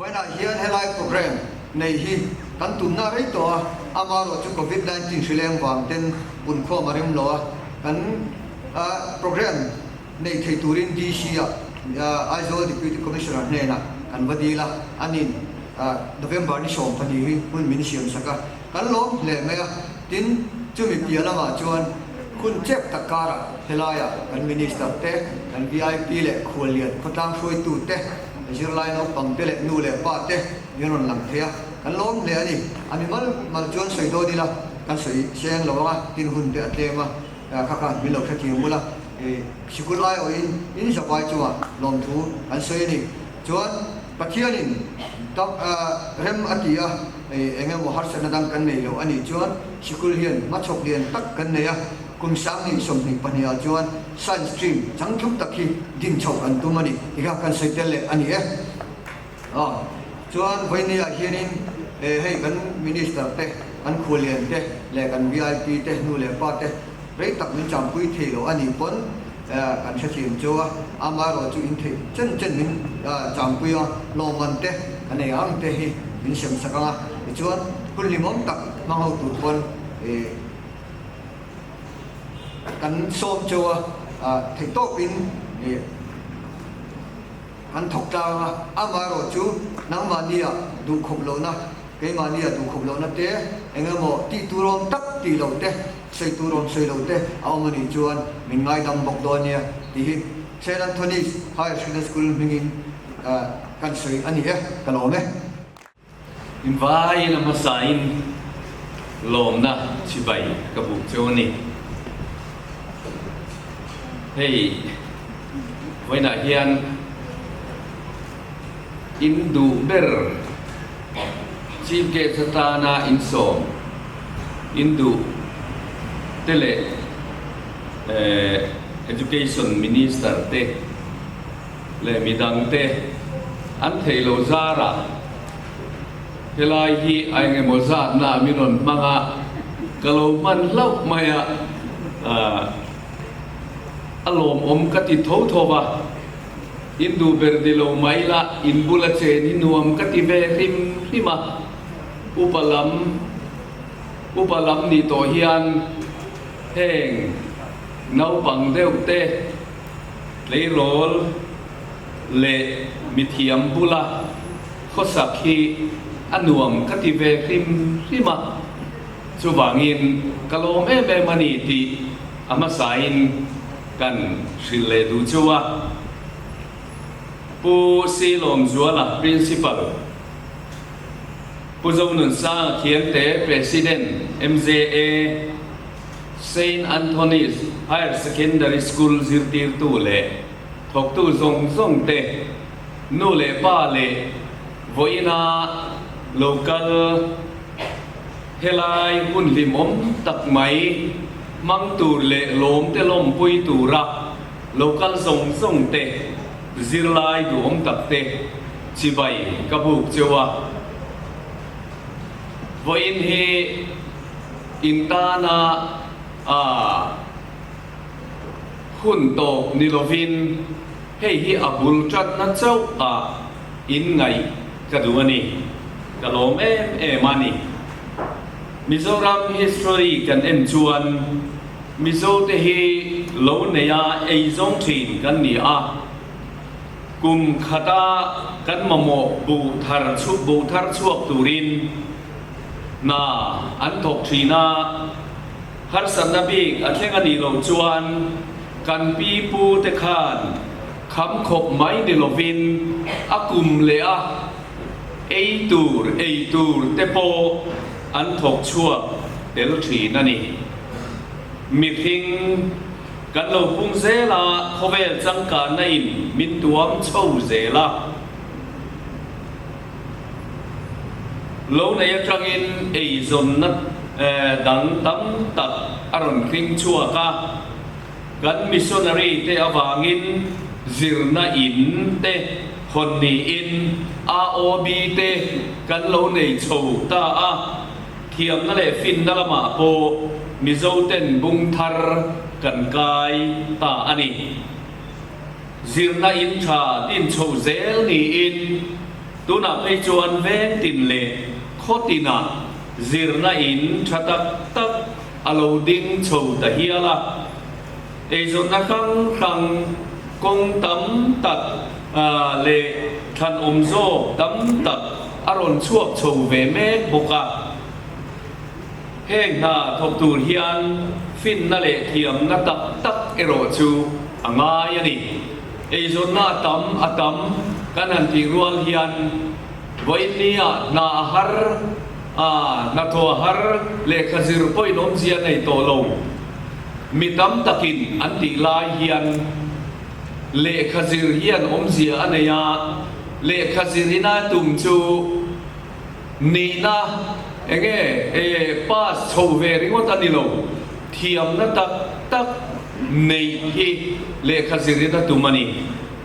Vawiinah hian helai programme nei hi kan tumna rei tawh a, amaherawh chu Covid 19 hri leng vang ten punkhawm a rem lo a, kan programme nei thei turin DC ah Aizawl Deputy Commissioner hnenah kan va dil a, anin November ni 12 hi hun min siam sak a, kan lawm hle mai a, tin chumi piah lamah chuan hun chep tak karah helaiah kan Minister te, kan vip leh khuallian khawtlang hruaitu te, zirlai naupang te leh nu leh pa te min rawn lang thei a, kan lawm hle a ni. A mi mal mal chuan sawi dawn ila kan sawi seng lo ang a, tin hun te a tlem a. Kha kha min lo hrethiam bul a, sikul aiawhin in zavai chungah lawmthu an sawi a ni. Chuan Pathianin tak rem a ti a, eng emaw harsatna dang kan nei lo a nih chuan sikul hian hmachhawk lian tak kan nei a, kum 2022 ah chuan Science stream changtluk tak hi din chhoh kan tum a ni tih kha kan sawi tel leh a ni e. Chuan vawinia hianin hei kan Minister te, kan khualian te leh kan vip te nu leh pa te rei tak min champui thei lo a nih pawn kan hrethiam chu a, amaherawh chu in theih chen chen min champui a, lawmman te kan ei ang te hi min sem sak ang a, tichuan hun hlimawm tak hmang ho tur pawn kan sawm chu a, theihtawpin. Kan thawk tlang a, amaherawh chu nangmahnia duhkhawp lohna, keimahnia duhkhawp lohna te, eng emaw tih tur awm tak tih loh te, sawi tur awm sawi loh te a awm a nih chuan min ngaidam bawk dawn nia tih hi Saint Anthony's Higher Secondary School hmingin kan sawi a ni e, ka lawm e. Invaiin a hmasain lawmna chibai ka buk cheu a ni. Hei vawiinah hian in duh ber Chief Guest atana insawm in duh te leh Education Minister te leh midangte an theih loh zarah helai hi a engemaw zatna min rawn hmang a, ka lo hman hlauh mai a, a lawmawm ka ti tho tho va, in duh ber ni lo mai la, in bula chen hi nuam ka ti ve hrim hrim a, upa lam upa lam nih tawh hian heng naupang deuh te. Tleirawl leh mithiam bula khawsak hi a nuam ka ti ve hrim hrim a, chuvangin ka lawm em em a ni tih a hmasain kan hrilh leh duh chu a. Pu Silawmzuala, Principal, Pu Zonunsanga Khiangte, President, MJA, Saint Anthony's Higher Secondary School zirtirtu leh thawktu zawng zawng te, nu leh pa leh vawiina lo kal helai hun hlimawm tak mai hmang tur leh lawm te lawmpui tura lo kal zawng zawng te, zirlai duhawm tak te chibai ka buk cheu a. Vawiin hi In tana a hun tawp ni lovin hei hi a bul tatna chauh ah in ngaih ka duh a ni. Ka lawm em em a ni. Mizoram history kan en chuan Mizo te hi lo neia ei zawng thin kan ni a. Kum khata kan mamawh buh thar buh thar chhuak turin Hna an thawk thin a, harsatna bik a thleng a nih loh chuan kan pi pu te khan kham khawp mai ni lovin a kum leh a ei tur ei tur te pawh an thawk chhuak tel thin a ni. Mihring kan lo pung zel a, khawvel changkanna in min tuam chho zel a. Lo nei atangin eizawnna dang tam tak a rawn hring chhuak a, kan missionary te avangin zirna in te hawn niin AOB te kan lo nei chho ta a, thiamna leh finna lamah pawh Mizo ten bung thar kan kai ta a ni. Zirna in tha din chho zel niin. Tunah phei chuan veng tin leh khaw tinah zirna in tha tak tak a lo ding chho ta hial a. Eizawnna hrang hrang kawng tam tak leh thlanawm zawk tam tak a rawn chhuak chho ve mek bawk a. Heng hna thawk tur hian finna leh thiamna tak tak erawh chu a ngai a ni. Eizawnna a tam a tam kan han tih rual hian vawiinnia hna a har a, hnathawh a har, lehkha zir pawhin awmzia nei tawh lo mi tam takin an tih lai hian lehkha zir hian awmzia a nei a, lehkha zirina tum chu Nihna enge e pass chho ve ringawt a ni lo, thiamna tak tak neih hi lehkha zirin a tum a ni.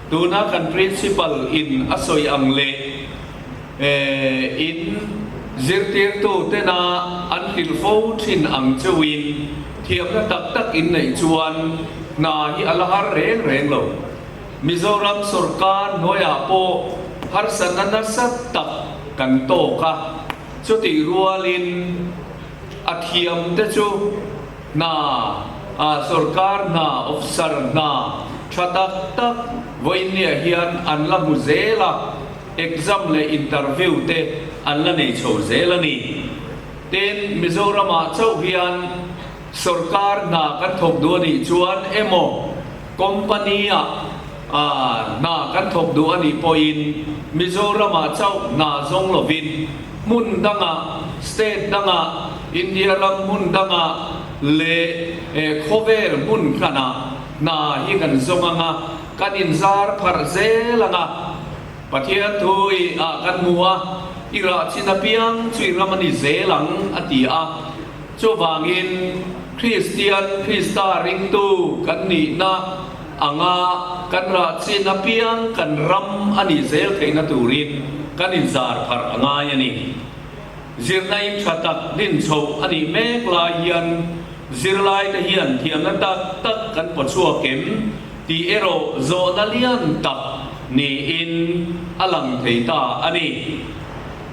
Tuna kan principal in a sawi ang leh e in zirtirtu tena an hrilh fo thin ang cheuhin thiamna tak tak in neih chuan hna hi a la har reng reng lo. Mizoram sorkar hnuaiah pawh harsatna nasa tak kan tawk a, chutih rualin a thiamte chu hna, sorkar hna, officer hna tha tak tak vawiinniah hian an la hmu zel a, exam leh interview te an la nei chho zel a ni. Tin, Mizoramah chauh hian sorkar hna kan thawk duh a nih chuan emaw, Company-ah hna kan thawk duh a nih pawhin Mizoramah chauh hna zawng lovin hmun dangah, state dangah, India ram hmun dangah leh khawvel hmun hranah hna hi kan zawng ang a, kan inzar pharh zel ang a. Pathian thu i ah kan hmu a, i rah chin apiang chu i ram a ni zel ang a ti a. Chuvangin, Kristian, Krista ringtu kan nihna anga kan rah chin apiang kan ram a nih zel theihna turin kan inzar pharh a ngai a ni. Zirna in tha tak din chhoh a nih mek lai hian zirlaite hian thiamna tak tak kan pawchhuak em tih erawh zawhna lian tak niin a lang thei ta a ni.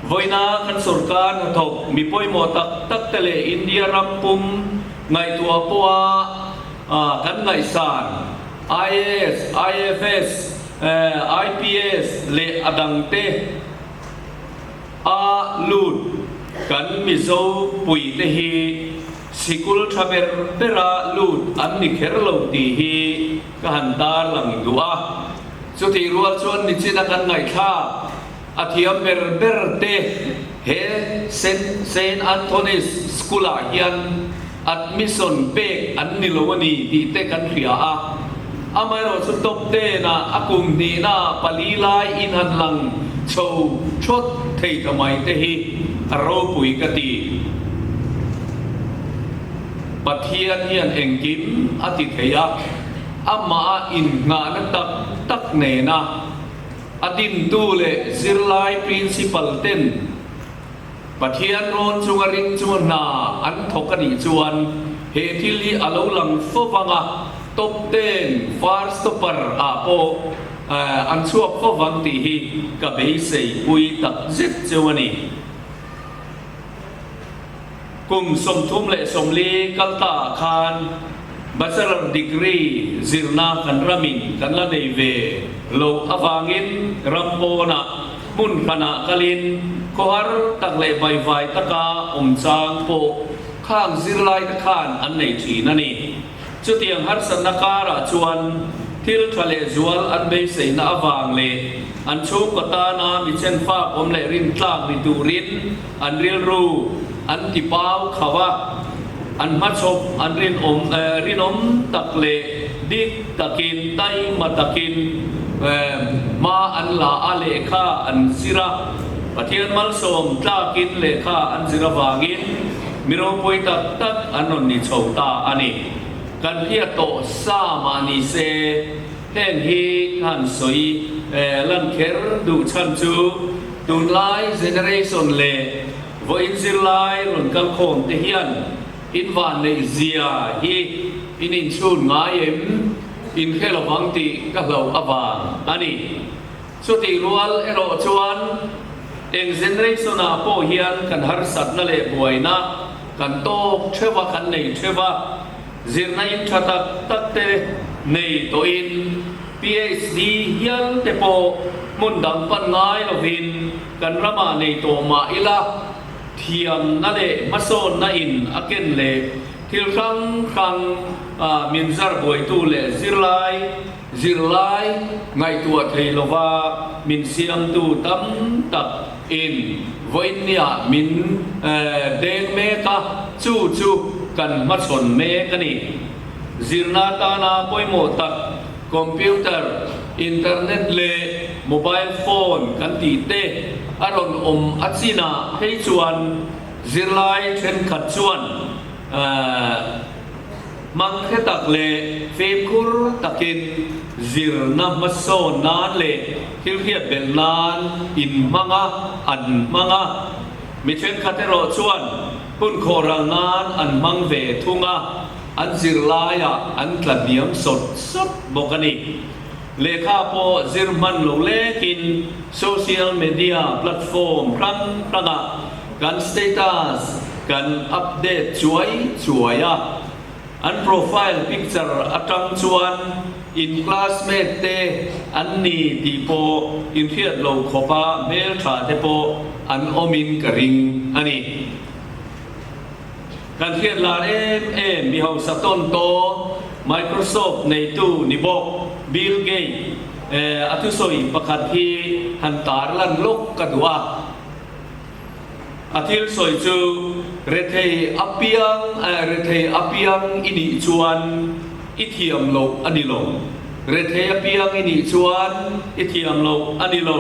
Vawiina kan sorkar hnathawk mi pawimawh tak tak te leh India ram pum ngaihtuah pawha kan ngaihsan IAS, IFS, IPS leh a dang te a lut kan Mizo pui te hi sikul tha ber bera lut an ni kher lo tih hi ka han tarlang duh a. Chutih rual chuan nichina kan ngaihthlak. A thiam ber ber te he Saint Saint Anthony's School ah hian admission pek an ni lo a ni tih te kan hria a. Amaherawh chu top ten ah a kum hnihna pali lai in han lang chho thawt thei ta mai te hi a ropui ka ti. Pathian hian engkim a ti thei a, amah a innghahna tak tak nena A dintu leh zirlai principal ten Pathian rawn chunga ring chunga hna an thawk a nih chuan he thil hi a lo lang fo vang a, top ten first topper ah pawh an chhuak fo vang tih hi ka beisei pui tak zet cheu a ni. Kum 34 kal ta ah khan Bachelor degree zirna kan ramin kan la nei ve loh avangin ram pawnah hmun hranah kalin khawhar tak leh vaivai taka awm chang pawh khang zirlaite khan an nei thin a ni. Chutiang harsatna karah chuan thil tha leh zual an beiseina avang leh an chhungkaw tana mi chenfak awm leh rintlak ni turin An rilru an ti pau khauh a, an hmachhawp an rinawm rinawm tak leh dik takin taima takin hma an la a, lehkha an zir a, Pathian malsawm tlakin lehkha an zir avangin mi ropui tak tak an rawn ni chho ta a ni. Kan hriat tawh sa mah ni se heng hi ka han sawi lan kher duh chhan chu, Tunlai generation leh vawiin zirlai rawn kal khawm te hian in vanneih zia hi in inchhun ngai em? In hre lovang tih ka hlauh avang a ni. Chutih rual erawh chuan Eng generation ah pawh hian kan harsatna leh buaina kan tawk theuh a, kan nei theuh a. Zirna in tha tak tak te nei tawhin PhD hial te pawh hmun dang pan ngai lovin kan ramah nei tawh mah ila, thiamna leh hmasawnna in a ken leh thil hrang hrang min zar buaitu leh zirlai zirlai ngaihtuah thei lova min siamtu tam tak in vawiinniah min deng mek a, chu chu kan hmachhawn mek a ni. Zirna tana pawimawh tak computer, internet leh mobile phone kan tih te a rawn awm a chinah phei chuan zirlai thenkhat chuan hmang hre tak leh fimkhur takin zirna hmasawn nan leh thil hriat belh nan in hmang a, an hmang a. Mi thenkhat erawh chuan hun khawhral nan an hmang ve thung a. An zirlaiah an tla hniam sawt sawt bawk a ni. Lehkha pawh zir hman lo lekin social media platform hrang hrangah kan status kan update chuai chuai a. An profile picture atang chuan in classmate te an ni tih pawh inhriat lo khawpa hmeltha te pawh an awmin ka ring a ni. Kan hriat lar em em mi hausa tawn taw Microsoft neitu ni bawk Bill Gates a thusawi pakhat hi han tar lan lawk ka duh a. A thil sawi chu rethei apiang rethei apiang i nih chuan i thiam loh a ni lo. Rethei apiang i nih chuan i thiam loh a ni lo.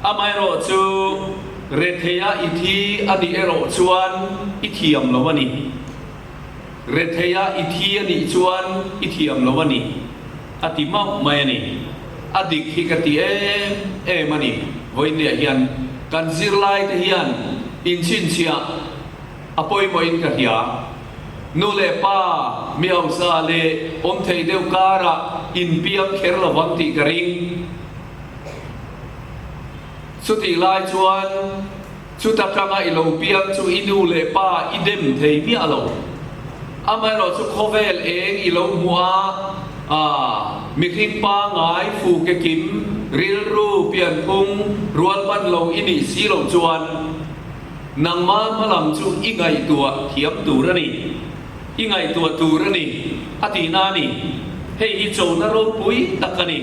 Amaherawh chu retheia i thi a nih erawh chuan i thiam lo a ni. Retheia i thi a nih chuan i thiam lo a ni, a ti mauh mai a ni. A dik hi ka ti em em a ni. Vawiinniah hian kan zirlaite hian inchhinchhiah a pawimawhin ka hria. Nu leh pa, mi hausa leh awm thei deuh karah inpiang kher lovang tih ka ring. Chutih lai chuan chuta tanga i lo piang chu i nu leh pa i dem thei miah lo. Amaherawh chu khawvel eng i lo hmuh a, aa, mihring pangai fu ke kim, rilru, pianphung, rualban lo i nih si loh chuan nangma hmalam chu i ngaihtuah thiam tur a ni. I ngaihtuah tur a ni, a tihna a ni. Hei hi chona ropui tak a ni.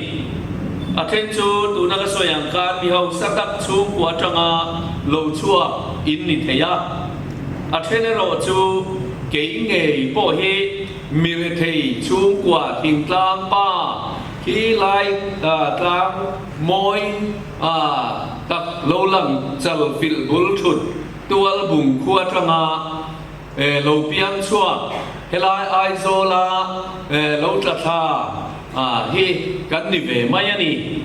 A then chu tuna ka sawi ang khan mi hausa tak chhungkua atanga lo chhuak in ni thei a. A then erawh chu kei ngei pawh hi mi rethei chhungkua thingtlang pa khi lai tlang mawi tak lo lang chal filh bul thut tual bung khua atanga Lo piang chhuak helai Aizawla lo tla thla hi kan ni ve mai a ni.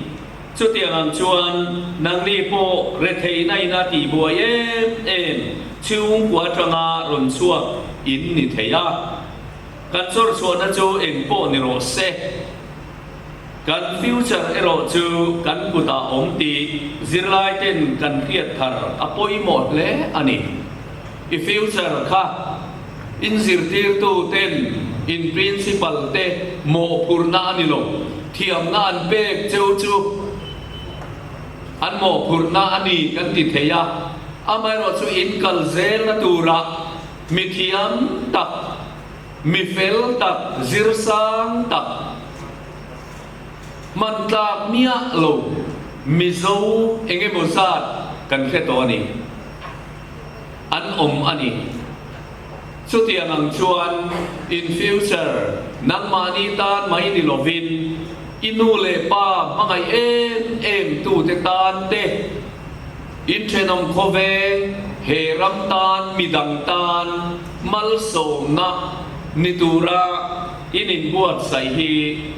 Chutiang ang chuan nangni pawh retheihna in a tihbuai em em chhungkua atanga rawn chhuak in ni thei a. Kan chawr chhuahna chu eng pawh ni rawh se. Kan future erawh chu kan kutah awm tih zirlai ten kan hriat thar a pawimawh hle a ni. I future kha in zirtirtu ten in principal te mawhphurhna a ni lo, thiamna an pek cheu chu an mawhphurhna a ni kan ti thei a, amaherawh chu in kal zelna turah mithiam tak, Mi fel tak, zir sang tak, hman tlak miah lo Mizo eng emaw zat kan hre tawh a ni. An awm a ni. Chutiang ang chuan in future nangmahni tan mai ni lovin i nu leh pa hmangaih em em tute tan te, In thenawm khawveng he ram tan midang tan malsawmna ni tura in inbuatsaih hi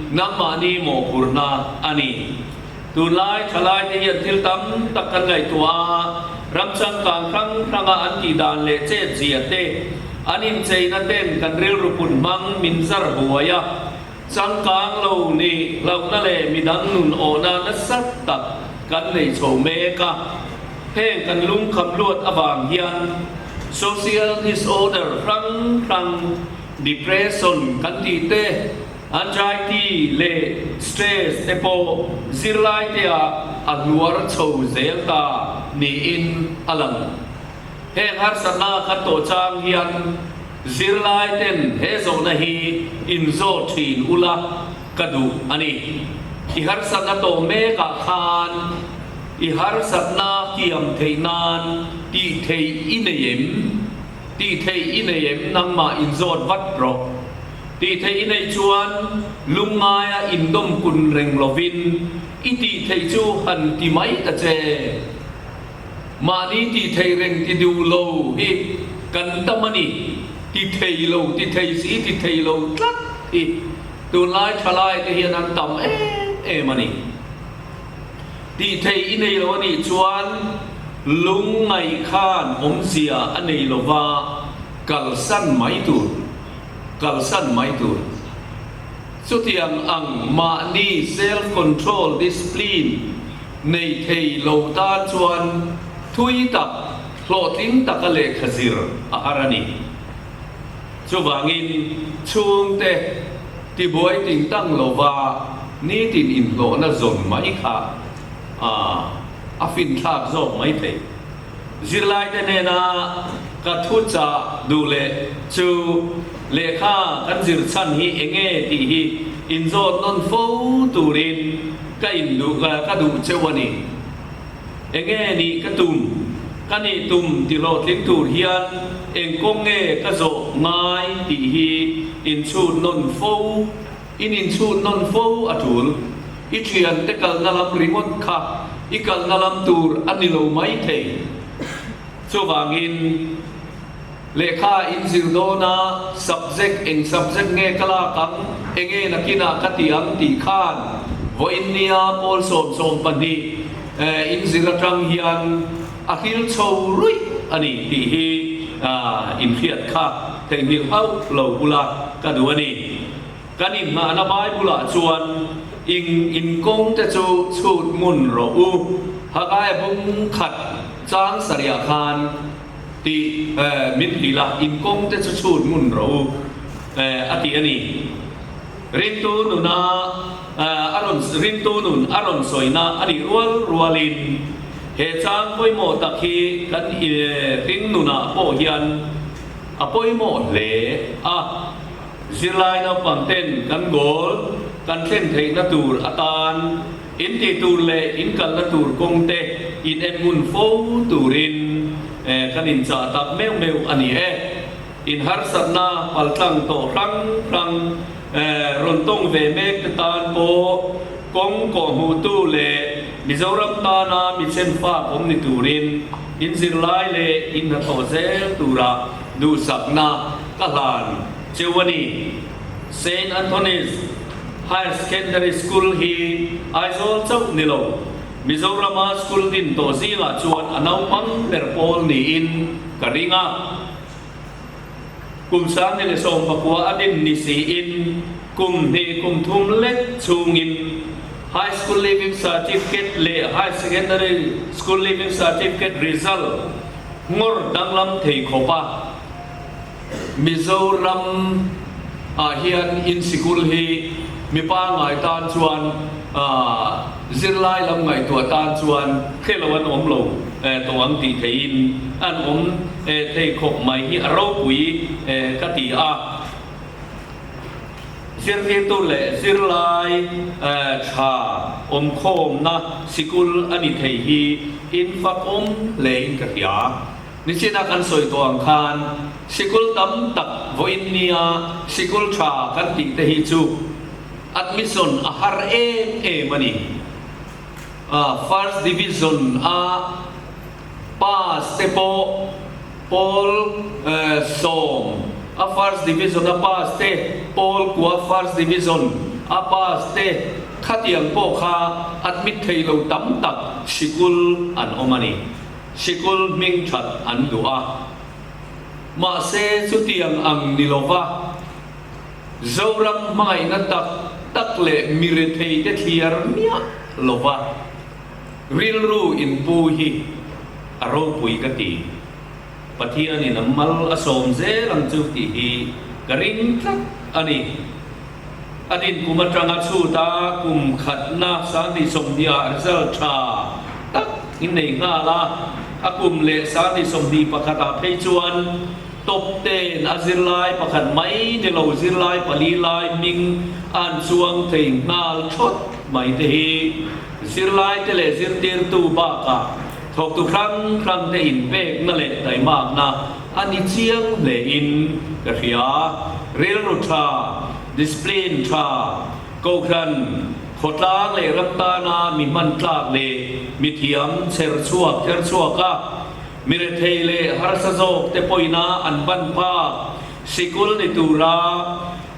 nangmahni mawhphurhna a ni. Tunlai thalaite hian thil tam tak kan ngaihtuah a, ram changkang hrang hranga an tih dan leh chet zia te, an incheina ten kan rilru put hmang min zar buai a, Changkang lo nih hlauhna leh midang nun awhna nasa tak kan nei chho mek a, heng kan lungkham luat avang hian social disorder hrang hrang, depression kan tih te, anxiety leh stress te pawh zirlai te ah a hluar chho zel ta niin a lang. Heng harsatna kan tawh chang hian zirlai ten he zawhna hi inzawt thin ula ka duh a ni. I harsatna tawh mekah khan i harsatna kiam theih nan tih theih i nei em? Tih theih i nei em? Nangmah inzawt vat rawh. Tih theih i neih chuan lungngaia indawm kun reng lovin i tih theih chu han ti mai ta che. Mahni tih thei reng ti duh lo hi kan tam a ni. Ti thei lo, ti thei si, ti thei lo tlat hi tunlai thalai te hian an tam em em a ni. Tih thei i nei lo a nih chuan lungngaih khan awmzia a nei lo va, kalsan mai tur, kalsan mai tur. Chutiang ang mahni self control discipline nei thei lo tan chuan thui tak, hlawhtling taka lehkha zir a har a ni. Chuvangin chhungte tibuai ting tang lova nitin inhlawhna zawn mai kha a finthlak zawk mai thei. Zirlaite hnena ka thu chah duh leh chu lehkha kan zir chhan hi enge tih hi inzawt nawn fo turin ka induh ka duh cheu a ni. Enge nih ka tum? Ka nih tum ti hlawhtling tur hian eng kawng nge ka zawh ngai tih hi inchhut nawn fo In inchhut nawn fo a tul. I thiante kalna lam ringawt kha i kalna lam tur a ni lo mai thei. Chuvangin, lehkha in zir dawna subject eng subject nge ka lak ang, enge nakinah ka ti ang tih khan vawiin nia pawl 12 in zir atang hian a hril chho ruih a ni tih hi inhriat kha theihnghilh hauh lo bula ka duh a ni. Kan inhnahna Bible-ah chuan ing inkawngte chu chhut ngun rawh u, Hagaia bung khat chang sarihah khan tih min hrilh a, inkawngte chu chhut ngun rawh u a ti a ni. Rintu nuna a rawn rintu nun a rawn sawina a nih rual rualin he chang pawimawh tak hi kan hring nunah pawh hian a pawimawh hle a. Zirlai naupang ten kan goal kan thlen theihna tur atan in tih tur leh in kalna tur kawng te in en ngun fo turin kan inchah tak meuh meuh a ni e. In harsatna paltlang tawh hrang hrang rawn tawng ve mek te tan pawh kawng kawhhmuhtu leh Mizoram tana mi chhenfak awm ni turin in zirlai leh in hnathawh zel tura duhsakna ka hlan cheu a ni. Saint Anthony's Higher Secondary School hi Aizawl chauh ni lo, Mizorama school din tawh zingah chuan a naupang ber pawl niin ka ring a. Kum 19 a din ni siin kum hnih kum thum lek chhungin High School Leaving Certificate leh High Secondary School Leaving Certificate result ngawr danglam thei khawp a. Mizoram ah hian in sikul hi mipa ngai tan chuan zirlai lam ngaihtuah tan chuan hre lo an awm lo tawh ang tih theihin an awm thei khawp mai hi a ropui ka ti a. Zirtirtu leh zirlai tha awmkhawmna sikul a ni thei hi in fakawm hlein ka hria. Nichina kan sawi tawh ang khan sikul tam tak vawiin nia sikul tha kan tih te hi chu admission a har em em a ni. First division a pass te pawh pawl 10 a first division a pass te, pawl kua first division a pass te khatiang pawh kha admit thei lo tam tak sikul an awm a ni. Sikul hming that an duh a, mahse chutiang ang ni lova Zoram hmangaihna tak tak leh mi retheite thliar miah lova. Rilru inpu hi a ropui ka ti. Pathianin a mal a sawm zel ang chu tih hi ka ring tlat a ni. A din kum atanga chhuta kum khatna 2020 ah result tha tak in nei nghal a, a kum leh 2021 ah phei chuan top ten a zirlai pakhat mai ni lo zirlai pali lai hming a an chuang thei nghal thawt mai te hi zirlai te leh zirtirtu bakah thawktu hrang hrang te inpekna leh taimakna a ni chiang hlein ka hria. Rilru tha, discipline tha, kohhran, khawtlang leh ram tana mi hman tlak leh mi thiam chher chhuak kher chhuak a, mi rethei leh harsa zawk te pawhina an ban phak sikul ni tura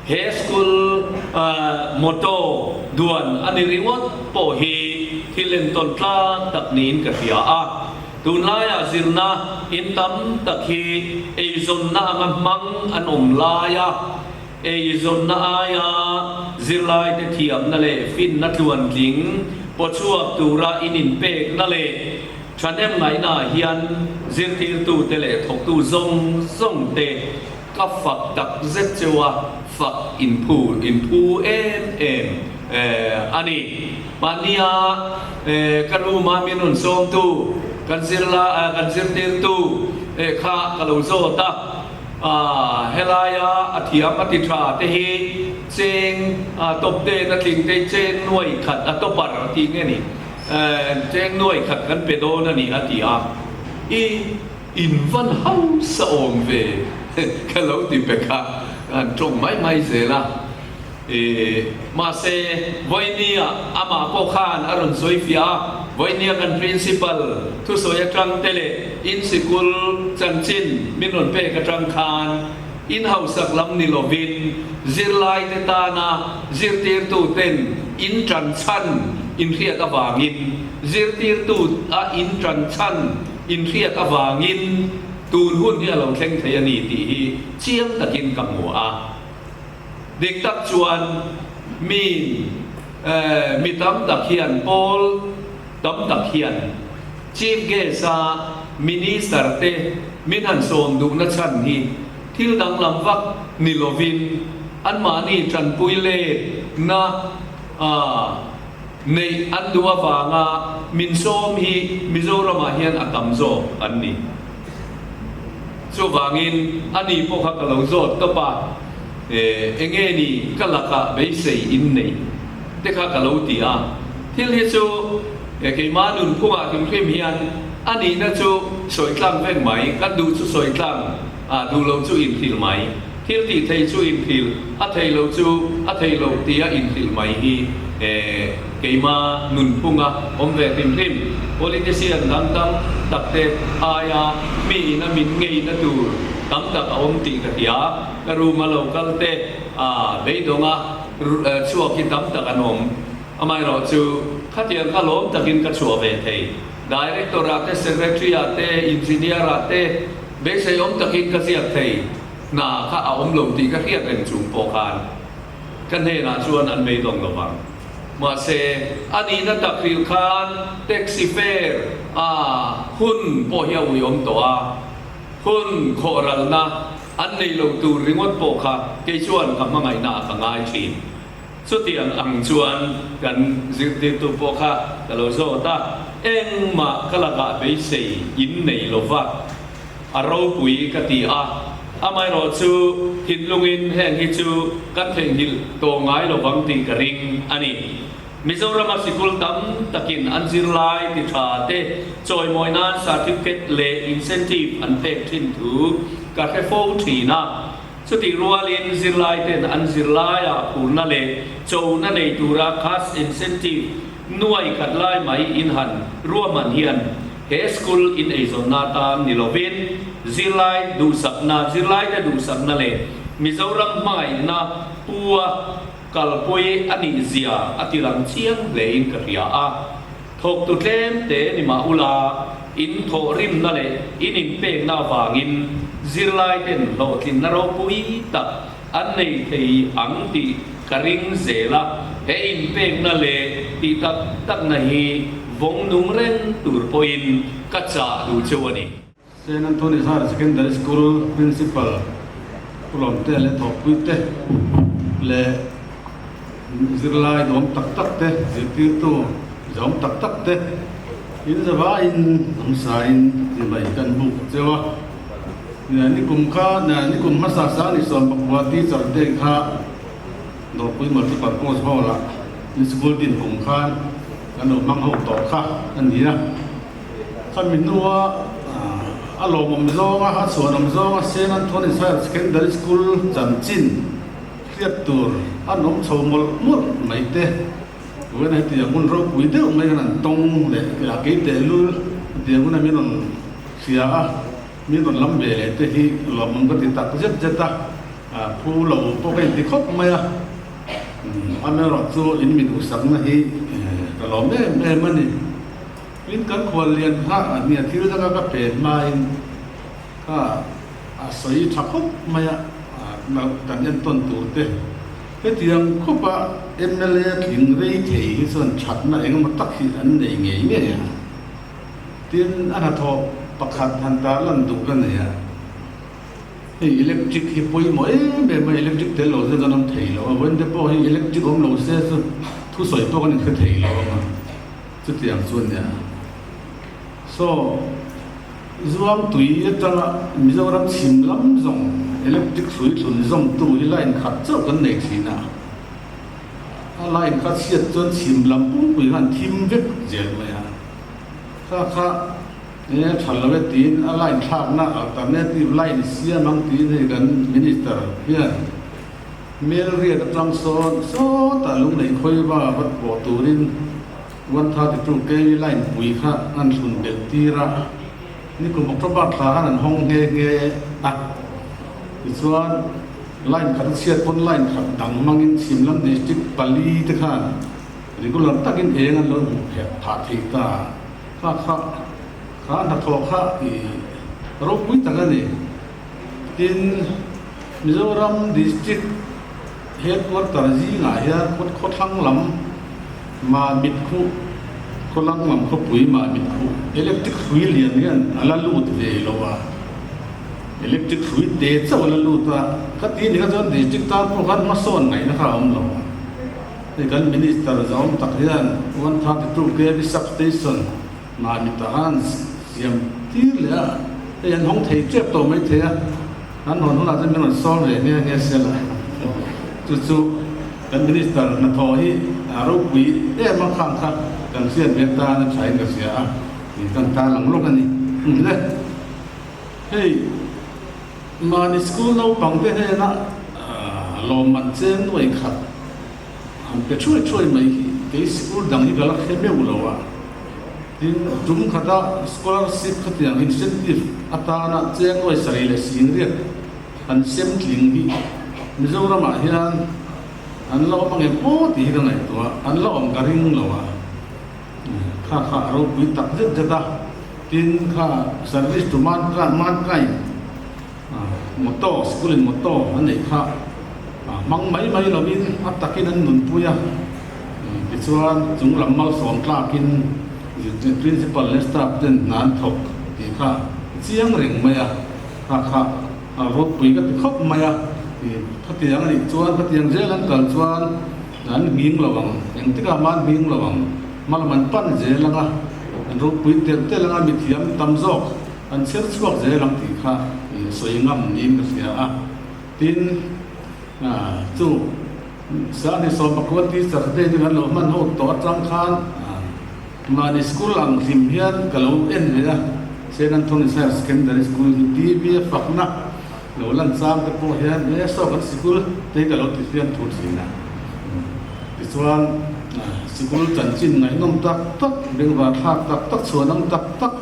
he school motto duan a ni ringawt pawh hi thil entawn tlak tak niin ka hria a. Tunlaiah zirna in tam tak hi eizawnna anga hmang an awm lai a, eizawnna aia zirlaite thiamna leh finna tluantling pawchhuak tura in inpekna leh thahnem ngaihnaah hian zirtirtute leh thawktu zawng zawngte ka fak tak zet cheu a, fak inphu inphu em em a ni. Mahnia ka room-a min rawn sawmtu, kan zirla kan zirtirtu kha ka lo zawt a, helaia a thiam a ti tha te hi cheng top ten a tling te cheng nuai khat a topper a tih nge ni, cheng nuai khat kan pe dawn a ni a ti a, i in van hausa awm ve ka lo ti pe kha an tawng mai mai zel a. Mahse, vawinia amah pawh khan a rawn sawi fiah a, vawinia kan Principal thusawi atang te leh in sikul chanchin min rawn pek atang khan in hausak lam ni lovin zirlaite tana zirtirtuten in tan chhan inhriat avangin zirtirtu a in tan chhan inhriat avangin tun hun hi a lo thleng thei a ni tih hi chiang takin ka hmu a. Dik tak chuan mi mi tam tak hian pawl tam tak hian Chief Guest a Minister te min han sawm duhna chhan hi thil danglam vak ni lovin anmahni tanpui letna neih an duh avanga min sawm hi Mizoramah hian a tam zawk an ni. Chuvangin a ni pawh kha ka lo zawt tawp a, eng nge ni ka lakah beisei in neih te kha ka lo ti a. Thil hi chu keimah nunphungah hrim hrim hian a nihna chu sawi tlang vek mai, kan duh chu sawi tlang a, duh lo chu inhrilh mai, thil tih theih chu inhrilh, a theih loh chu a theih loh tia inhrilh mai hi Keima nunphunga awm ve hrim hrim politician dang tam tak te aia mi ina min ngeina tur tam tak a awm tih ka hria. Ka room a lo kal te a beidawnga chhuak hi tam tak an awm. Amaherawh chu khatiang kha lawm takin ka chhuah ve thei. Director ah te, secretary ah te, engineer ah te beisei awm takin ka ziak thei. Hna kha a awm lo tih ka hriat reng chung pawh khan. Ka hnenah chuan an beidawng lo vang. Mahse, a nihna tak hril khan taxi fare a hun pawh hi a uiawm tawh a, hun khawhralna an nei lo tur ringawt pawh kha kei chuan ka hmangaihna ah ka ngai thin. Chutiang ang chuan kan zirtirtu pawh kha ka lo zawt a, engmah ka lakah beisei in nei lo va. A ropui ka ti a, amaherawh chu thinlungin heng hi chu kan theihnghilh tawh ngai lo vang tih ka ring a ni. Mizorama sikul tam takin an zirlai ti tha te chawimawi nan certificate leh incentive an pek thin thu ka hre fo thin a. Chutih rualin zirlai ten an zirlaiah phurna leh chona nei tura cash incentive nuai khat lai mai in han ruahman hian He school in eizawnna atan ni lovin zirlai duhsakna, zirlaite duhsakna leh Mizoram hmangaihna pu-a kalpui a nih zia a ti lang chiang hlein ka hria a. Thawktu tlem te ni mah ula, in thawhrimna leh in inpekna avangin zirlaiten hlawhtlinna ropui tak an nei thei ang tih ka ring zel a, he inpekna leh tih tak takna hi. vawng nung reng tur pawhin ka chah duh cheu a ni. Saint Anthony's Higher Secondary School Principal Pu Lawmtea leh thawhpuite leh zirlai duhawm tak tak te, zirtirtu zahawm tak tak te in zavaiin hmsain timai kan buk cheu a. Nikum kha, nikum hmasa sang ni 14 teacher te kha Dawrpui Multipurpose Hall-ah in school din kum khan kan lo hmang ho tawh kha a ni a. Khami hnua a lawmawm zawnga, a chhuanawm zawnga Saint Anthony's Higher Secondary School chanchin hriat tur an awm chho mawlh mawlh mai te. Vawiin hetiang hun ropui deuh mai khan an tawng leh a kei tehlul hetiang huna min rawn hria a. Min rawn lam ve leh te hi lawmawm ka ti tak zet zet a, phu lo pawh ka inti khawp mai a, amaherawh chu in mi duhsakna hi ka lawm em em a ni. Tin, kan khuallian kha nia thil danga ka pen hmain kha a sawi tha khawp mai a, kan entawn tur te hetiang khawpa mla tling rei thei hi chuan thatna engemaw tak hi an nei ngei ngei ang. Tin, a hnathawh pakhat han tar lan duh ka nei a, hei electric hi pawimawh em em a, electric tel lo chuan kan awm thei lo a, vawiin te pawh hi electric awm lo se chu thusawi pawh kan inhre thei lo ang a, chutiang chu a nia. Saw, Zuangtui atanga Mizoram chhim lam zawng electric hrui thlun zawmtu hi line khat chauh kan nei thin a. A line kha chhiat chuan chhim lam pumpui khan thim vek zel mai a. Kha kha enge tha lo e tiin a line thlakna alternative line siam ang tiin hei kan minister hian mail riat atang sawn sawtah lunglei khawiva vat pawh turin 132 kv line pui kha an thlun belh tir a, nikum October thla khan an hawng nghe nghe a. Tichuan. Line khat a chhiat pawn line khat dang hmangin Chhimlam District pali te khan regular takin eng an lo hmuh pheh phah thei ta. Kha kha kha hnathawh kha i ropui tak a ni. Tin, Mizoram District Headquarter zingah hian khawthlang lam Mamit khuh, khawlang lam khawpui Mamit khuh electric hrui lian hian a la lut ve lo a. Electric hrui te chauh a la lut a, ka ti ni kha chuan district tan pawh khan hmasawn ngaihna kha a awm lo. Hei kan minister zawm tak hian 132 kv substation Mamita khan siam tir leh a, hei an hawng thei tep tawh mai thei a, an hawn hunah chuan min rawn sawm ve nghe nghe se la. Chu chu kan minister hnathawh hi a ropui em a khang kha kan hriat ve tan a thain ka hria a, kan tarlang lawk a ni. Le. Hei, mahni school naupang te hnena lawmman cheng nuai khat han pe thuai thuai mai hi kei school dang hi ka la hre meuh lo a. Tin, tum khata scholarship khatiang incentive atana cheng nuai sarih leh singriat han sem tling hi Mizoramah hian an la awm angem aw tih hi ka ngaihtuah a, an la awm ka ring lo a. Kha kha a ropui tak zet zet a. Tin, kha service to mankind motto, school in motto an neih kha hmang mai mai lovin a takin an nunpui a. Tichuan, chung lam malsawm tlakin principal leh staff ten hna an thawk tih kha chiang reng mai a. Kha kha a ropui ka ti khawp mai a. Khatiang a nih chuan, khatiang zel an kal chuan an nghing lo ang, engtikah mah an nghing lo ang. Hmalam an pan zel ang a, an ropui telh telh ang a, mithiam tam zawk an chher chhuak zel ang tih kha sawi ngam niin ka hria a. Tin, chu Sani 19 teacher te chu kan lo hman ho tawh atang khan mahni school ang hlim hian ka lo en ve a, Saint Anthony's Higher Secondary School hi TV a fakna lo lan chang te pawh hian he saw kan sikul te hi ka lo ti fiam thu thin a. Tichuan, sikul chanchin ngaihnawm tak tak, bengvar thlak tak tak, chhuanawm tak tak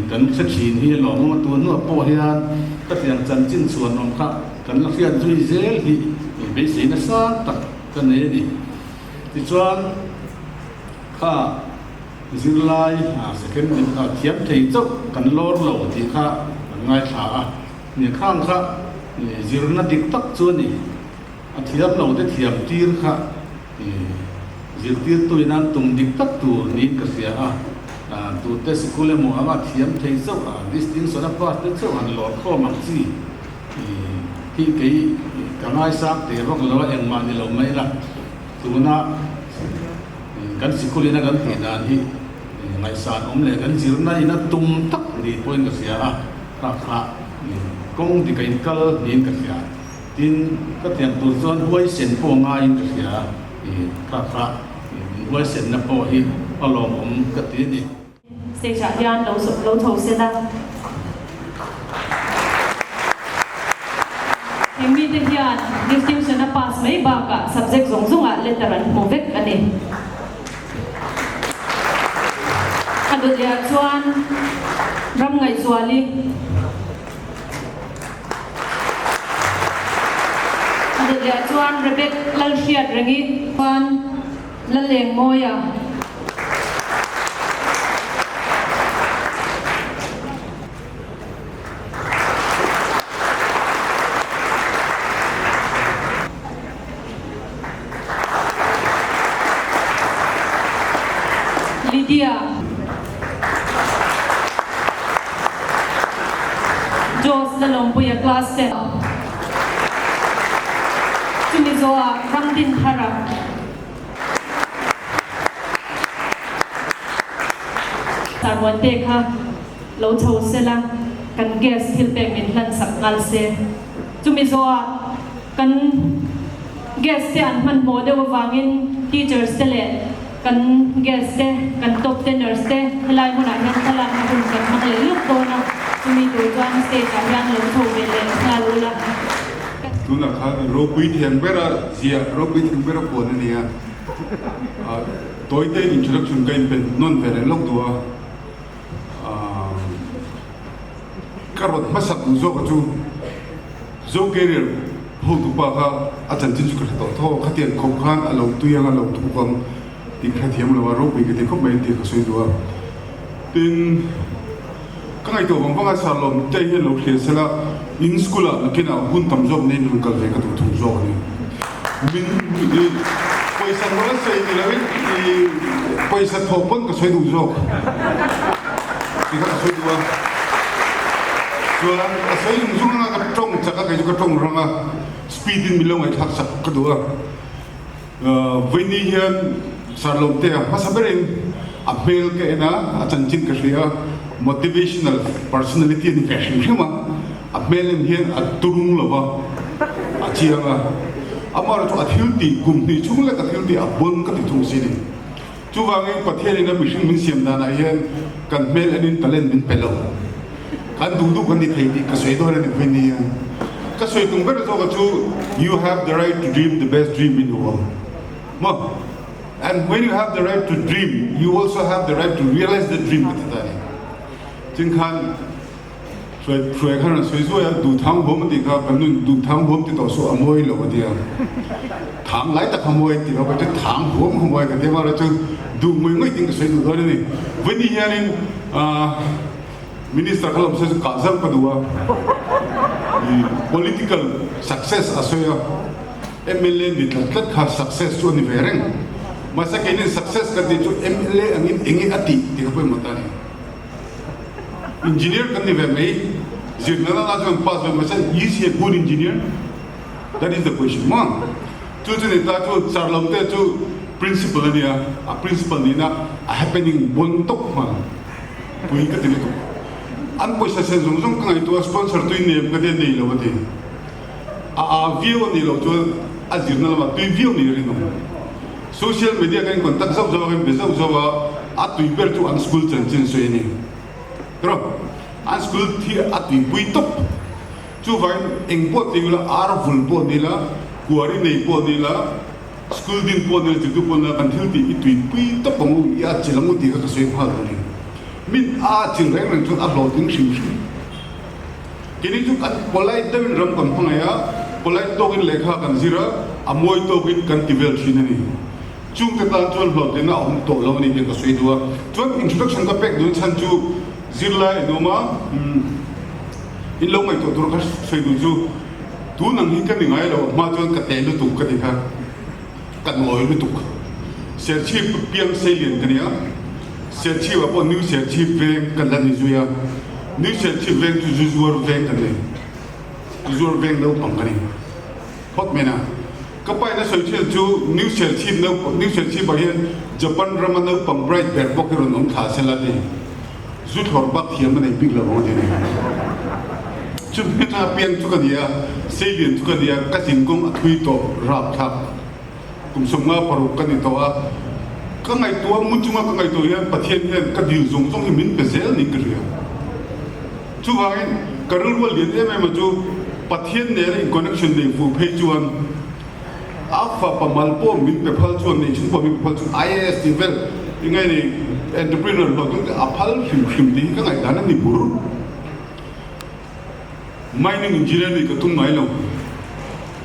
kan hre thin hi a lawmawm a, tun hnuah pawh hian khatiang chanchin chhuanawm kha kan la hriat zui zel hi beisei nasa tak ka nei a ni. Tichuan, kha zirlai secondary thiam thei chauh kan lawr lo tih kha kan ngaithla a, khang kha zirna dik tak chu a ni. A thiam lo te thiam tir kha zirtirtu in an tum dik tak tur niin ka hria a, tute sikul emaw anga thiam thei chauh a distinction a pass te chauh han lawr khawm ang chi hi kei ka ngaisang teh vak lo a, engmah ni lo mai la tuna kan sikul ina kan tih dan hi ngaihsan awm leh kan zirna ina tum tak ni pawhin ka hria a, kha kha kawng dik a inkal niin ka hria. Tin, ka tiang tur chuan huaisen pawh ngaiin ka hria a, kha kha huaisenna pawh hi a lawmawm ka ti a ni. Stage ah hian lo lo chho se la. Heng mite hian distinction a pass mai bakah subject zawng zawngah letter an hmu vek a ni. A dawtliah chuan ram ngaihzuali. A dawtliah chuan Rebek Lalhriat rengi chuan Lalengmawia. Lydia. Jos Lalawmpuia class te chumi zawhah Ramdinthara. Sarmuante kha lo chho sela kan guest thil pek min hlan sak nghal se. Chumi zawhah kan guest te an hmanhmawh deuh avangin teachers te leh Kan guest te, kan top tenors te helai hmunah hian thlalakna hun kan hmang leh luk dawn a, chumi tur chuan stage ah hian lo chho ve leh nghal ula. Tunah khan ropui thiang bera ziah, ropui thiang bera puan a ni a, tawite introduction ka inpe nawn ve leh lawk duh a, ka rawn hmasak duh zawk a chu. Zo Carrier hotu pa kha a chanchin chu ka hre tawh tho a, khatiang khawp khan a lo tui ang a lo thuk ang tih ka hrethiam lo a, ropui ka ti khawp mai tih ka sawi duh a. Tin, ka ngaihtuah vang vang a, Sarlawm te hian lo hria sela in school ah nakinah hun tam zawk nei rawn kal ve ka duh thung zawk a ni. Min i pawisa rawh a sawi ni loin i pawisa thawh pawn ka sawi duh zawk tih kha ka sawi duh a. Chuan ka sawi zung zung anga ka tawng chak a, kei chu ka tawng rang a, speed in min lo ngaihthlak sak ka duh a. Vawiini hian Sarlawmtea hmasa berin a hmel ka en a, a chanchin ka hria a, motivational personality a ni ve hrim hrim a, a hmel en hian a turung lo va, a chiang a, amaherawhchu a thil tih kum hnih chhung lek a thil tih a bawn ka ti thung si ni. Chuvangin Pathianin a mihring min siam danah hian kan hmel enin talent min pe lo. Kan duh duh kan ni thei tih ka sawi dawn a ni vawiin hian. Ka sawi tum ber zawka chu you have the right to dream the best dream in the world. Maw? And when you have the right to dream, you also have the right to realize the dream ka ti ta a ni. Tin khan Hruai hruai khan rawn sawi zuai a, Duhthang huam a tih kha kan nun Duhthang huam ti tawh suh a mawi lo a ti a. Thang lai tak kha mawi ti lo ka ti, thang huam kha mawi ka ti a, chu duh ngawih ngawih tiin ka sawi duh dawn a ni. Vawiin hianin aah Minister kha lawm sawi chu kah zauh ka duh a, political success a sawi a, mla ni tlat tlat kha success chu a ni ve reng. Mahse keinin success kan tih chu mla angin enge a tih tih kha pawimawh ta a ni. Engineer kan ni ve mai, zirna lana chuan pass ve mahse is he a good engineer? That is the question maw? Chu chu ni ta chu Charlo te chu principal a nia, a principal nihna a happening bon tawp hman pui ka ti lutuk. An pawisa sen zawng zawng ka ngaihtuah a sponsor tui nem ka tia nei lo a ti. A a viau a nih loh chuan a zirna lamah tui viau ni a rinawm. Social media kan contact zauh zauh a, kan be zauh zauh a, a tui ber chu an school chanchin sawi a ni. Tiraw? An school thi a tuipui tawp. Chuvangin eng pawh ti ula, ar vul pawh ni la, kuari nei pawh ni la, school din pawh ni la, zirtu pawh ni la, kan thil tih i tuipui tawp ang u, i atchilh ang u tih kha ka sawi nghal a ni. Min a atchilh reng reng chuan a hlawhtling hrim hrim. Keini chu kan polite deuhin ram kan hmangaih a, polite tawkin lehkha kan zir a, a mawi tawkin kan ti vel thin a ni. Chungte tan chuan hlawhtlinna a awm tawh lo a ni tih ka sawi duh a. Chuan introduction ka pek duhna chhan chu zirlai an awm a, in lo ngaihtuah tur ka sawi duh chu tun ang hi ka ni ngai lo, a hma chuan ka teh lutuk ka ti kha, ka nawi lutuk. Serchhip piang seilian ka nia. Serchhip ah pawh New Serchhip veng kan la ni zui a. New Serchhip veng chu zu zuar veng kan ni. Zu zuar veng naupang ka ni phawt mai na. Ka pa in a sawi thin chu New Serchhip naupang New Serchhip ah hian Japan rama naupang bright ber bawk hi rawn awm thla se la ti. Zu thlawr bak thiam a nei bik lo ang a ti a ni. Chumi atanga piang chu ka ni a, seilian chu ka ni a, ka zinkawng a thui tawh rapthlak. Kum 56 ka ni tawh a, ka ngaihtuah mu chunga ka ngaihtuah hian Pathian hian ka dil zawng zawng hi min pe zel niin ka hria. Chuvangin ka rilru a lian em em a chu Pathian nena in connection nei fuh phei chuan a fapa mal pawh min pe phal chuan nei chhung pawh min pe phal chuan IAS tih vel i ngai nei entrepreneur hlawhtling te a phal hrim hrim tih hi ka ngaihdan a ni bur. Mining engineer nih ka tum ngai lo.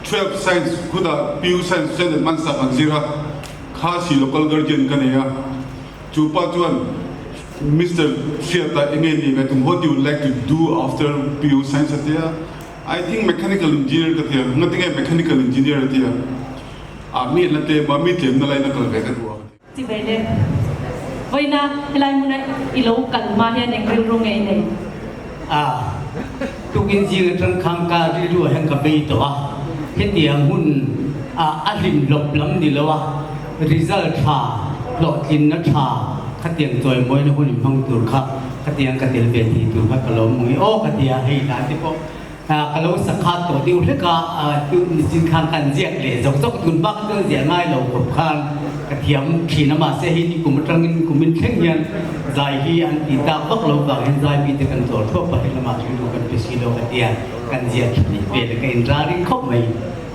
12 science khutah PU science chuan advance ah kan zir a, Khasi local guardian ka nei a, chu pa chuan Mister Hriata enge nih ngai tum what do you like to do after PU science a ti a, I think mechanical engineer ka ti a, ngatinge mechanical engineer a ti a, ah mi la tlem a, mi tlemna lain a kal ve ka duh a ka ti. Chi ve le. Vawiina helai hmuna i lo kal hma hian eng rilru nge i nei? A, tukin zing atang khan ka rilru ah hian ka vei tawh a, hetiang hun a a hlim hlawp lam ni lo a, result tha, hlawhtlinna tha khatiang chawimawina hun in hmang tur kha khatiang ka tel ve thei tur kha ka lo hmu nge aw ka ti a, hei hla te pawh Ka lo sakhat tawh deuh hlek a, nichin khan kan ziak leh zawk zawk tun bak chuan ziah ngai lo khawp khan ka thiam thin a, mahse hei ni kum atangin kumin thleng hian zai hi an ti tak vak lo vang hian zai mite kan chawl thuap a, he lamah rilru kan pe si lo ka tia kan ziah tha leh vel a, ka inraring khawp mai.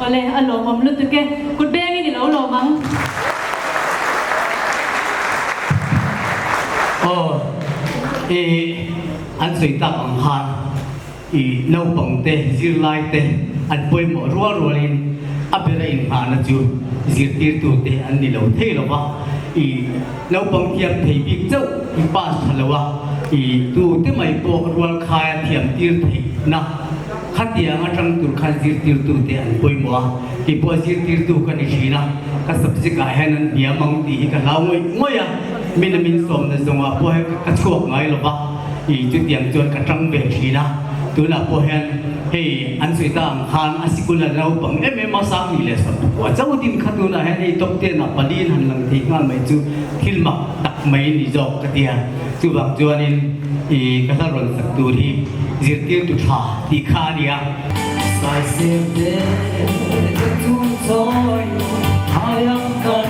Awle, a lawmawm lutuk e, kut bengin i lo lawm ang. Aw, i an sawi tak ang khan. I naupang te, zirlai te an pawimawh rual rualin a bera inghahna chu zirtirtu te an ni lo thei lo va. I naupang thiam thei bik chauh i pass tha lo a, i tu te mai pawh rual khaia thiam tir theihna khatiang atang tur khan zirtirtu te an pawimawh a. Kei pawh zirtirtu ka ni thin a, ka subject ah hian an hniam ang tih hi ka hlau ngawih ngawih a, min a min sawmna zawngah pawh hian ka chhuak ngai lo va. I chutiang chuan ka tang ve thin a, tunah pawh hian hei an sawi ta ang khan a sikul a naupang em em a, Sangni leh Sapkua chauh din kha tunah hian hei top ten ah paliin han lang thei nghal mai chu thil mak tak mai ni zawk ka ti a, chuvang chuanin i ka hla rawn sak tur hi zirtirtu tha tih kha a ni a. Saisem te ka chun chawi haiang kan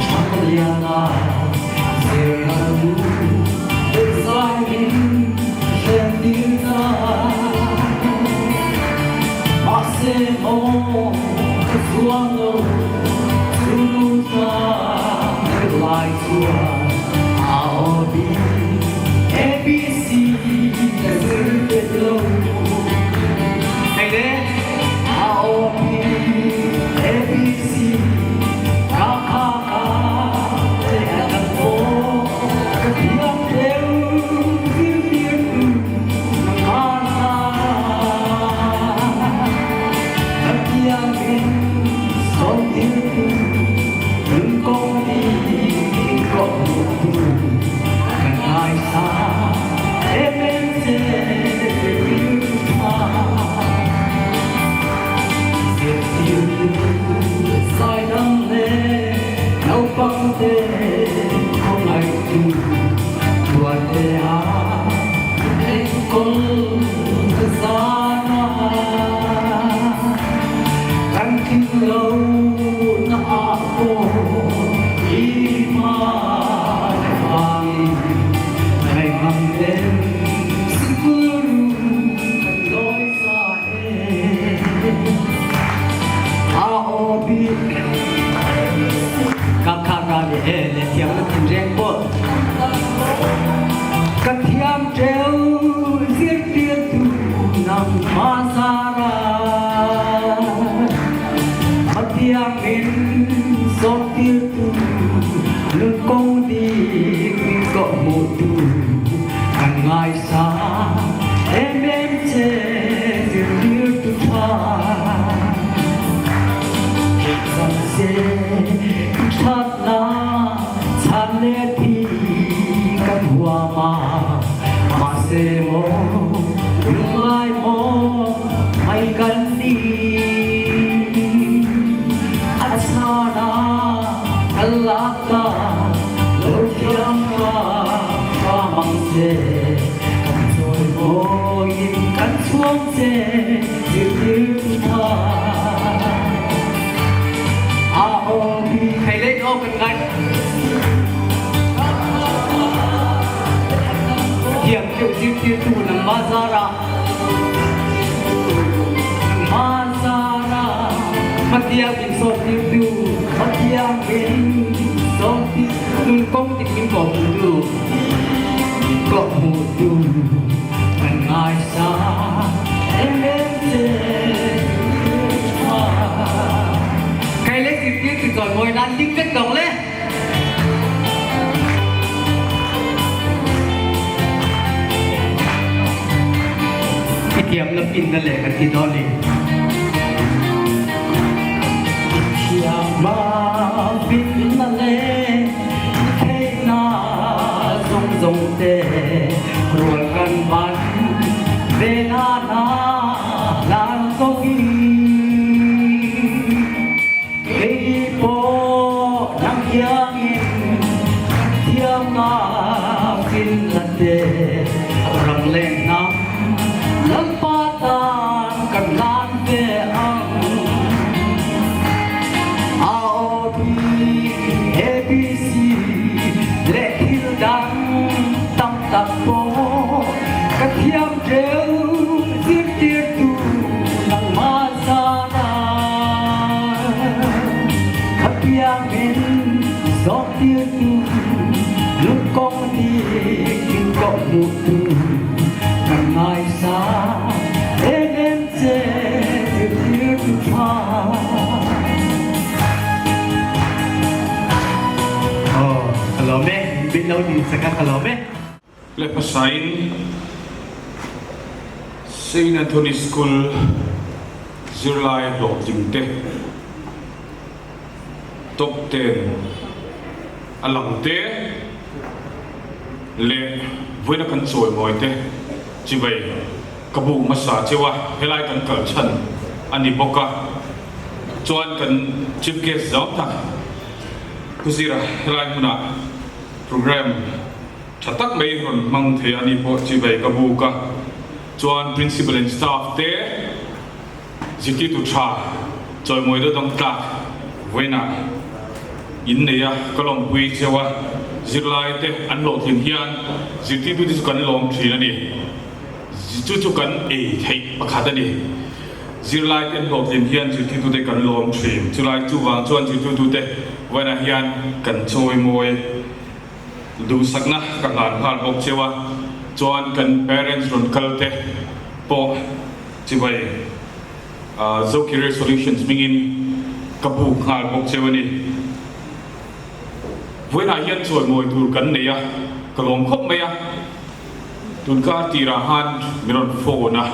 thang lian a. Zirtirtu tha a awm hi. Thei lei aw kan ngai. Thiam deuh zirtirtu nangmah zarah. Nangmah zarah. Hmatiang in sawmtirtu. Hmatiang in sawmtirtu. Nun kawng dik min kawhhmuhtu. Kawhhmuhtu kan ngaisa em em che tha. Kei le zirtirtu chawimawi nan ding vek dawng le. I thiamna pinna le kan ti dawn ni. I thiamna pinna le i theihna zawng zawng te rual kan ban ve na na lan ko hi. Kei pawh nang hiangin kan thiamnak in la te ram leng hnam Lalpa tan kan hlan ve ang. AOB, ABC le thil dang tam tak pawh ka thiam deuh zirtirtu nangmah Zanah Khapiangin zawmtirtu lungkong nih in kawhhmuhtu kan ngaisa em em che zirtirtu tha. Aw, ka lawm e, min lo din sak a, ka lawm e. Le hmasain Saint Anthony School zirlai hlawhtling te top ten a lang te leh vawiina kan chawimawi te chibai ka buk hmasa cheu a, helai kan kal chhan a ni bawk a, chuan kan Chief Guest zau tak Pu Zira helai hmunah Program tha tak mai rawn hmang thei a ni pawh chibai ka buk a, chuan Principal and Staff te zirtirtu tha chawimawi deuh dang tlak vawiinah in nei a, ka lawmpui cheu a, zirlai te an hlawhtlin hian zirtirtu te chu kan lawm thin a ni, chu chu kan ei theih pakhat a ni. Zirlai te an hlawhtlin hian zirtirtu te kan lawm thin, chulai chuvang chuan zirtirtu te vawiinah hian kan chawimawi. Duhsakna ka hlan nghal bawk cheu a, chuan kan parents rawn kal te pawh chibai Zo Career Solutions hmingin ka buk nghal bawk cheu a ni. Vawiinah hian chawimawi tur kan nei a, ka lawm khawp mai a, tunkar tirah khan min rawn phone a.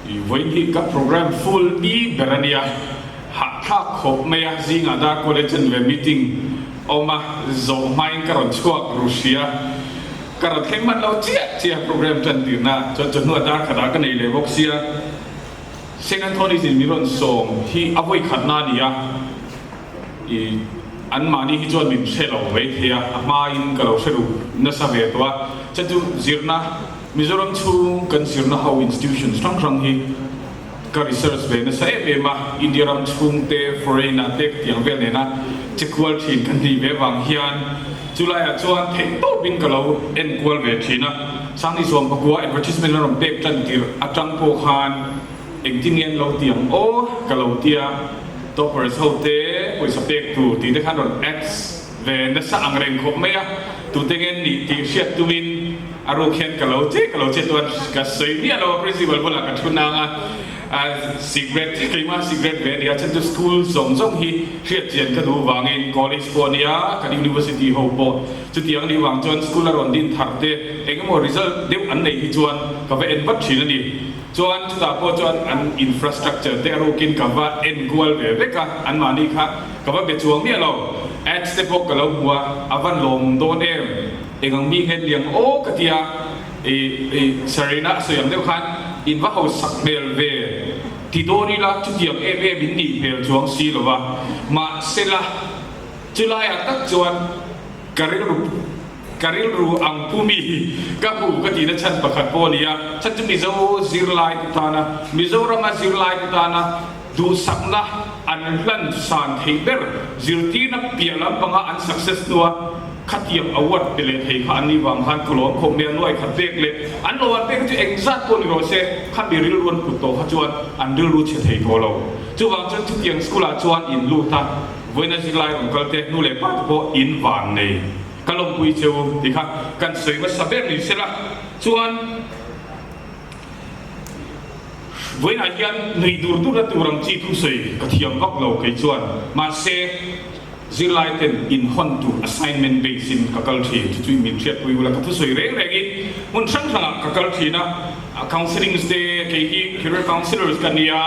I vawiin hi ka program full ni ber a nia, hahthlak khawp mai a, zingah dar college an ve meeting awm a, zawh hmain ka rawn chhuak ru hria, ka rawn thleng hman lo chiah chiah program tan tirna chuan chawhnu a dar khatah ka nei leh bawk sia, Saint Anthony's in min rawn sawm hi a vawi khatna a ni a, i anmahni hi chuan min hre lo mai thei a, a hmain ka lo hre ru nasa ve tawh a, chuan chu zirna. Mizoram chhung kan zirna ho institutions hrang hrang hi ka research ve nasa em em a, India ram chhung te, foreign ah te ka tiang vel nena che kual thin ka hnih ve vang hian chulaiah chuan theih tawpin ka lo en kual ve thin a. Sangni Sawm pakua advertisement a rawn pek tan tirh atang pawh khan engtin nge an lo ti ang aw ka lo tia, toppers ho te pawisa pek tur tih te khan rawn ads ve nasa ang reng khawp mai a, tute nge an nih tih hriat tumin a ruk hian ka lo che ka lo che chuan ka sawi miah lo a, principal bulah ka thu nang a, secret keimah secret ve a ni a, chhan chu school zawng zawng hi hriat chian ka duh vangin college pawh a nia, kan university ho pawh chutiang a nih vang chuan school a rawn din thar te eng emaw result deuh an neih hi chuan ka va en vat thin a ni. Chuan chutah pawh chuan an infrastructure te a rukin ka va en kual ve vek a, anmahni kha ka va be chuang miah lo. Ads te pawh ka lo hmu a, a van lawmawm dawn em? Eng ang mi nghet liang aw ka ti a, i i Serena a sawi ang deuh khan in va hausak hmel ve ti dawn ila chutiang em em in nih hmel chuang si lo va, mahsela chulaiah tak chuan ka rilru. ka rilru ang pu mi ka hmu ka tihna chhan pakhat pawh a ni a, chhan chu Mizo zirlai te tana, Mizorama zirlai te tana duhsakna an hlan san theih ber zirtirna piah lampanga an success hnua khatiang award pe leh thei kha an nih vang khan ka lawm khawp mai a, nuai khat pek leh an lo an pek kha chu engzat pawh ni rawh se, khami rilru an put tawh kha chuan an rilru chhe thei tawh lo. Chuvang chuan chutiang school ah chuan in lut a, vawiina zirlai rawn kal te nu leh pa te pawh in van nei ka lawmpui che u tih kha kan sawi hmasa ber ni sela chuan vawiinah hian nuih dur durna tur ang chi thusawi ka thiam vak lo kei chuan mahse zirlai ten in hawn tur assignment base in ka kal thin chu chu min hriatpui ula ka thusawi reng reng in hmun hrang hrang ah ka kal thin a Counsellings te kei hi career counsellors ka nia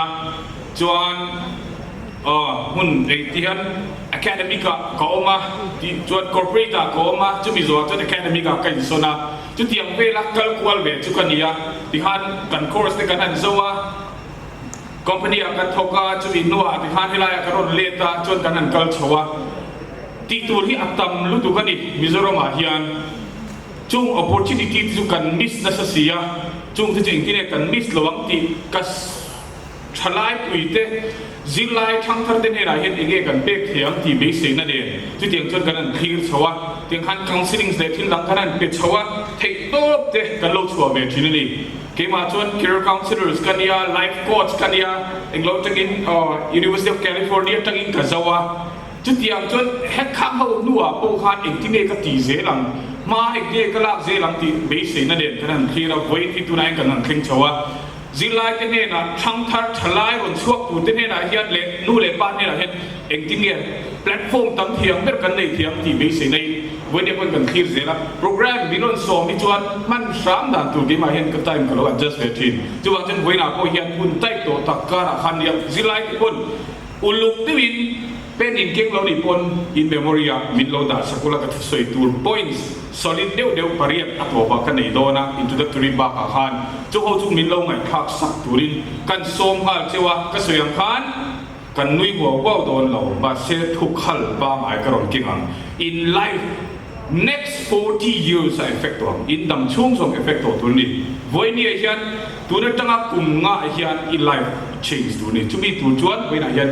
chuan aw hmun ei ti hian academic ah ka awm a tih chuan corporate ah ka awm a chumi zawhah chuan academic ah ka insawn a chutiang vela kal kual ve chu ka nia tikhan kan course te kan han zo a company ah kan thawk a chumi hnuah tikhan helai ah ka rawn let a chuan kan han kal chho a tih tur hi a tam lutuk a ni Mizoram ah hian. Chung opportunity te chu kan miss nasa si a, chung te chu engtin nge kan miss lo ang tih ka thalai pui te, zirlai thangthar te hnenah hian enge kan pek thei ang tih beiseina nen chutiang chuan kan han thlir chho a, tiang khan counsellings leh thil dang kan han pe chho a, theih tawp te kan lo chhuah ve thin a ni. Keimah chuan career counsellors ka nia, life coach ka nia, englo atangin University of California atangin ka zo a, Chutiang chuan hekhang ho hnuah pawh khan engtin nge ka tih zel ang, hma engtin nge ka lak zel ang tih beiseina nen kan han thlir a, vawiin hi tunah hian kan han thleng chho a. Zirlaite hnenah, thangthar thalai rawn chhuak turte hnenah hian leh nu leh pa hnenah hian engtin nge platform tam thiam ber kan nei thiam tih beiseina in vawiin pawhin kan thlir zel a. Program min rawn sawm hi chuan hman hram dan tur keimah hian ka time ka lo adjust ve thin. Chuvang chuan vawiinah pawh hian hun tight tawh tak karah khan nia zirlaite pawn Uluk deuhin pen in keng lo nih pawn in memory ah min lo dah sak ula ka thusawi tur points solid deuh deuh pariat a tawp ah ka nei dawn a introductory bak ah khan chu ho chu min lo ngaihthlak sak turin kan sawm nghal cheu a ka sawi ang khan kan nui huau huau dawn lo mahse thukhal pangai ka rawn keng ang in life Next 40 years a effect tawh ang, in dam chhung zawng effect tawh tur a ni. Vawinia hian tun atanga kum ngah hian i life change tur a ni. Chumi tur chuan vawiinah hian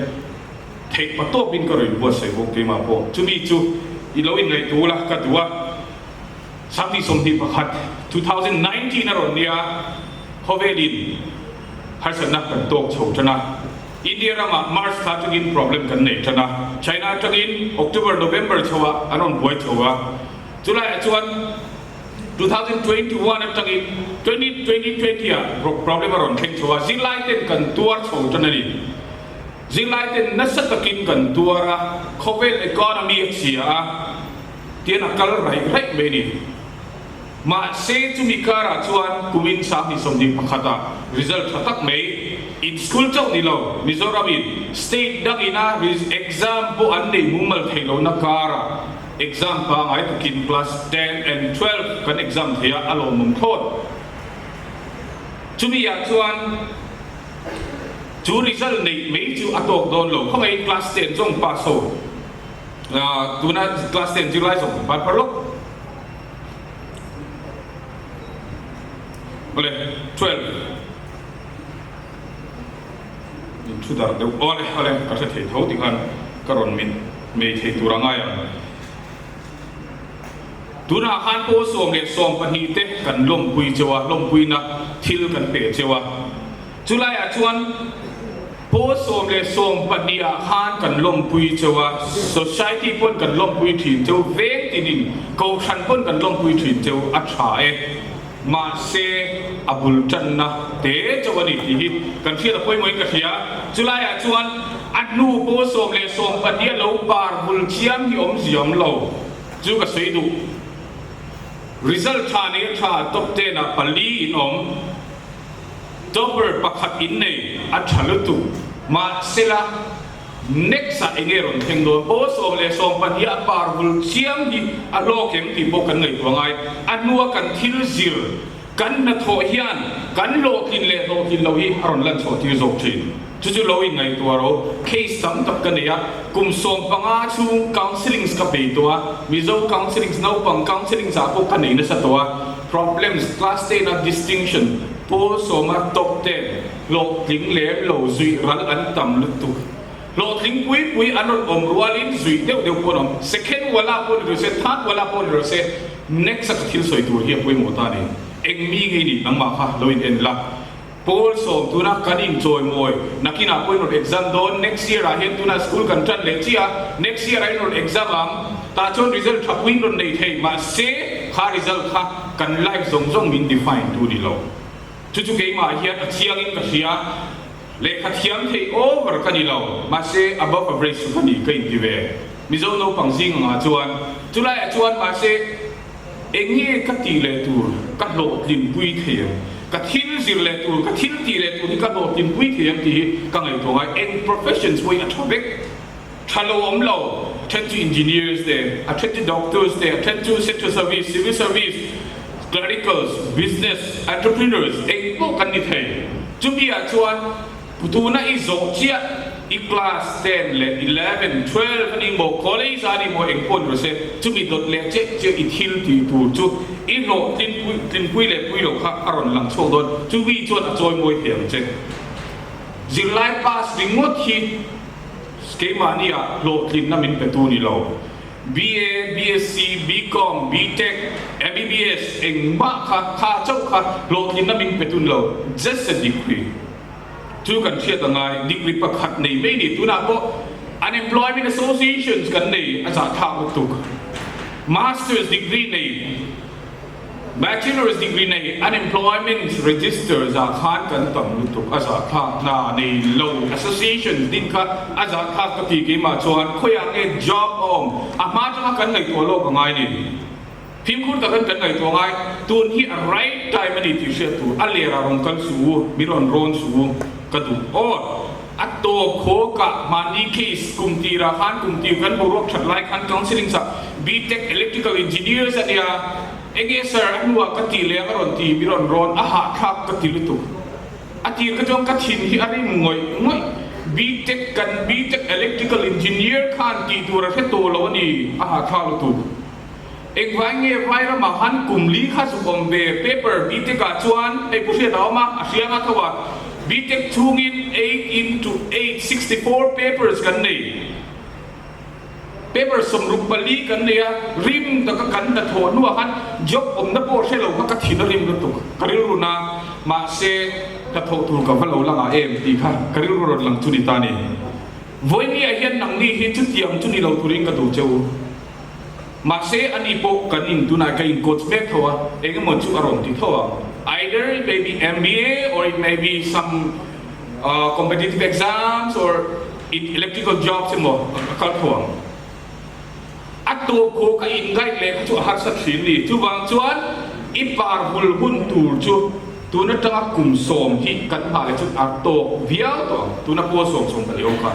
theih pa tawpin ka rawn inbuatsaih bawk keimah pawh. Chumi chu i lo inngaihtuah ula ka duh a. 2021, 2019 a rawn nia, khawvelin harsatna kan tawk chho tan a. India ramah March thla atangin problem kan nei tan a, China atangin October, November chhoah an rawn buai chho a, chulaiah chuan 2021 atangin 2020 ah problem a rawn thleng chho a, zirlai ten kan tuar chho tan a ni. Zirlai ten nasa takin kan tuar a, khawvel economy a chhia a, tian a kal raih raih mai a ni. Mahse chumi karah chuan kumin 2021 ah result tha tak mai in school chauh ni lo Mizoram in state dang ina exam pawh an nei mumal thei lohna karah exam pangai takin class 10 and 12 kan exam thei a a lawmawm thlawt. Chumi ah chuan chu result neih mai chu a tawk dawn lo khawngaihin class 10 zawng pass ho tuna class 10 zirlai zawng ban phar lawk. Awle, 12 In thu darh deuh awle, awle, ka hre thei tho tikhan ka rawn mit mei thei tur a ngai ang. Tunah khan pawl 12 te kan lawmpui cheu a, lawmpuina thil kan pe cheu a. Chulaiah chuan pawl 12 ah khan kan lawmpui cheu a, society pawn kan lawmpui thin cheu, veng tinin kohhran pawn kan lawmpui thin cheu a tha e. Mahse a bul tanna te chauh a ni tih hi kan hriat a pawimawhin ka hria. Chulaiah chuan a hnu pawl 12 a lo par bul chiam hi awmzia awm lo chu ka sawi duh. Result tha nei a tha top ten ah pali in awm. Topper pakhat in nei a tha lutuk. Mahsela next ah enge rawn thleng dawn? Pawl 12 a par vul chiang hi a hlawk em tih pawh kan ngaihtuah ngai. A hnua kan thil zir Kan hnathawh hian kan hlawhtlin leh hlawhtlin loh hi a rawn lan chhuah tir zawk thin. Chu chu lo inngaihtuah ro case tam tak ka nei a, kum 15 chhung counsellings ka bei tawh a, Mizo counsellings naupang counsellings ah pawh ka nei nasa tawh a, problems class ten a distinction pawl sawma top ten hlawhtling lem lo zuih ral an tam lutuk. Hlawhtling pui pui an rawn awm rualin zuih deuh deuh pawh an awm. Second wala pawh ni rawh se, third wala pawh ni rawh se, next a ka thil sawi tur hi a pawimawh ta a ni. Eng mi ngei nih nangmah kha lo in en la. Pawl sawm tuna kan inchawimawi, nakinah pawh in rawn exam dawn, next year ah hian tunah school kan tan leh chiah a, next year ah in rawn exam ang, tah chuan result tha pui in rawn nei thei, mahse kha result kha kan life zawng zawng min define tu ni lo. Chu chu keimah hian a chiangin ka hria, lehkha thiam thei over ka ni lo, mahse above average chu ka ni ka inti ve, Mizo naupang zing angah chuan, chulaiah chuan mahse, Eng nge ka tih leh tur ka hlawhtlinpui thei ang? Ka thil zir leh tur, ka thil tih leh tur hi ka hlawhtlinpui thei ang tih hi ka ngaihtuah ngai. Eng professions pawh hi a tha vek, tha lo awm lo. A then chu engineers te, a then chu doctors te, a then chu central service, civil service, clericals, business, entrepreneurs eng pawh kan ni thei. Chumi ah chuan Tuna i zawh chiah i class ten leh 11, 12 a ni maw, college a ni maw eng pawh ni rawh se, chumi dawt leh chiah chiah i thil tih tur chu i hlawh tlinpui tlinpui leh pui lo kha a rawn lang chhuak dawn, chumi chuan a chawi mawi thei ang che. Zirlai pass ringawt hi keimahni ah hlawhtlinna min pe tu ni lo. BA, BSc, BCom, BTech, MBBS engmah kha kha chauh kha hlawhtlinna min pe tun lo, just a degree. Chu kan hriat a ngai, degree pakhat nei mai ni. Tunah pawh Unemployment Associations kan nei a zahthlak lutuk. Masters degree nei, Bachelor's degree nei Unemployment Register zah khan kan tam lutuk a zahthlak hna nei lo Associations din kha a zahthlak ka ti keimah chuan khawiah nge job a awm a hma atanga kan ngaihtuah lawk a ngai ni. Fimkhur takin kan ngaihtuah ngai, tun hi a right time a ni tih hriat tur, a lerah rawn kal suh u, min rawn rawn suh u ka duh aw. A tawp khawkah mahni case kum tirah khan kum tir kan boruak that lai khan counselling chah BTech electrical engineers a nia, enge sir a hnuah ka tih leh ang a rawn ti, mi rawn rawn a hahthlak ka ti lutuk. A tir kha chuan ka thin hi a rim ngawih ngawih, BTech kan BTech electrical engineer khan tih tur a hre tawh lo a ni, a hahthlak lutuk. Engvai nge vai ramah han kum li kha zuk awm ve paper BTech ah chuan hei pu hriat a awm a, a hriang a tho a, BTech chhungin 8 into 8 64 papers kan nei paper 64 kan nei a, rim taka kan hnathawh hnuah khan job awmna pawh hre lo kha ka thin a rim lutuk ka rilru na mahse hnathawh tur ka va lo lang ah em tih kha ka rilru rawn lang chu ni ta ni. Vawinia hian nangni hi chutiang chu ni lo turin ka duh che u. Mahse, ani pawh kan in tunah ka in coach mek tho a, eng emaw chu a rawn ti tho ang. Either it may be MBA or it may be some competitive exams or in electrical jobs emaw a kal tho ang. A tawp khaw ka in guide leh kha chu a harsa thin ni. Chuvang chuan i par hul hun tur chu tun atanga kum 10 hi kan hmah leh chu a tawk viau tawh ang. Tuna pawl 10 14 awm kha.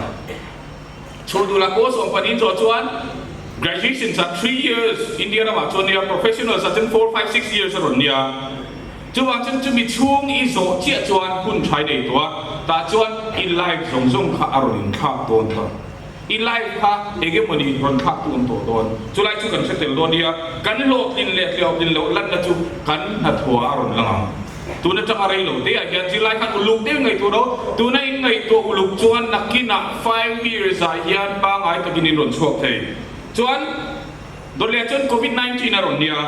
Chhawrdula pawl 14 zawh chuan graduation sa 3 years India ramah chuan nia, professional sa chuan 4, 5, 6 years a rawn nia. Chuvang chuan chumi chhung i zawh chiah chuan hun thlai nei tawh a, tah chuan i life zawng zawng kha a rawn inthlak dawn ta. I life kha eng emawni rawn thlak tu awm tawh dawn. Chulai chu kan hre tel dawn nia, kan hlawhtlin leh hlawhtlin loh lanna chu kan hnathawh ah a rawn lang ang. Tun atanga rei lo te ah hian zirlai khan uluk deuh ngaihtuah ro, tuna in ngaihtuah uluk chuan nakinah 5 years ah hian pangai takin in rawn chhuak thei. Chuan dawt leh chuan Covid 19 a rawn nia,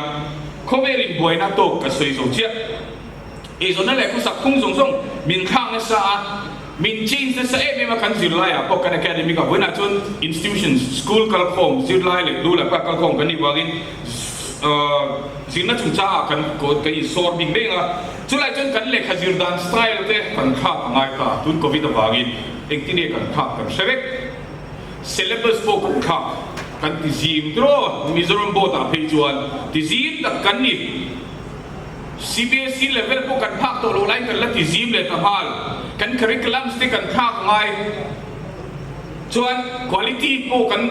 khawvel in buaina tawk ka sawi zo chiah. Eizawnna leh khawsak phung zawng zawng min thlak nasa a, min change nasa em em a kan zirlai ah pawh kan academic ah vawiinah chuan institutions school kalkhawm zirlai leh lu leh pa kalkhawm kan nih vangin Zirna chungchangah kan kan insawr bik reng a, chulai chuan kan lehkha zir dan style te kan thlak a ngai ta, tun covid avangin engtin nge kan thlak kan hre vek, syllabus pawh kan thlak kan ti zim tiraw, Mizoram board ah phei chuan ti zim tak kan ni, CBSE level pawh kan thlak tawh loh laiin kan la ti zim leh ta nghal, kan curriculums te kan thlak ngai chuan quality pawh kan.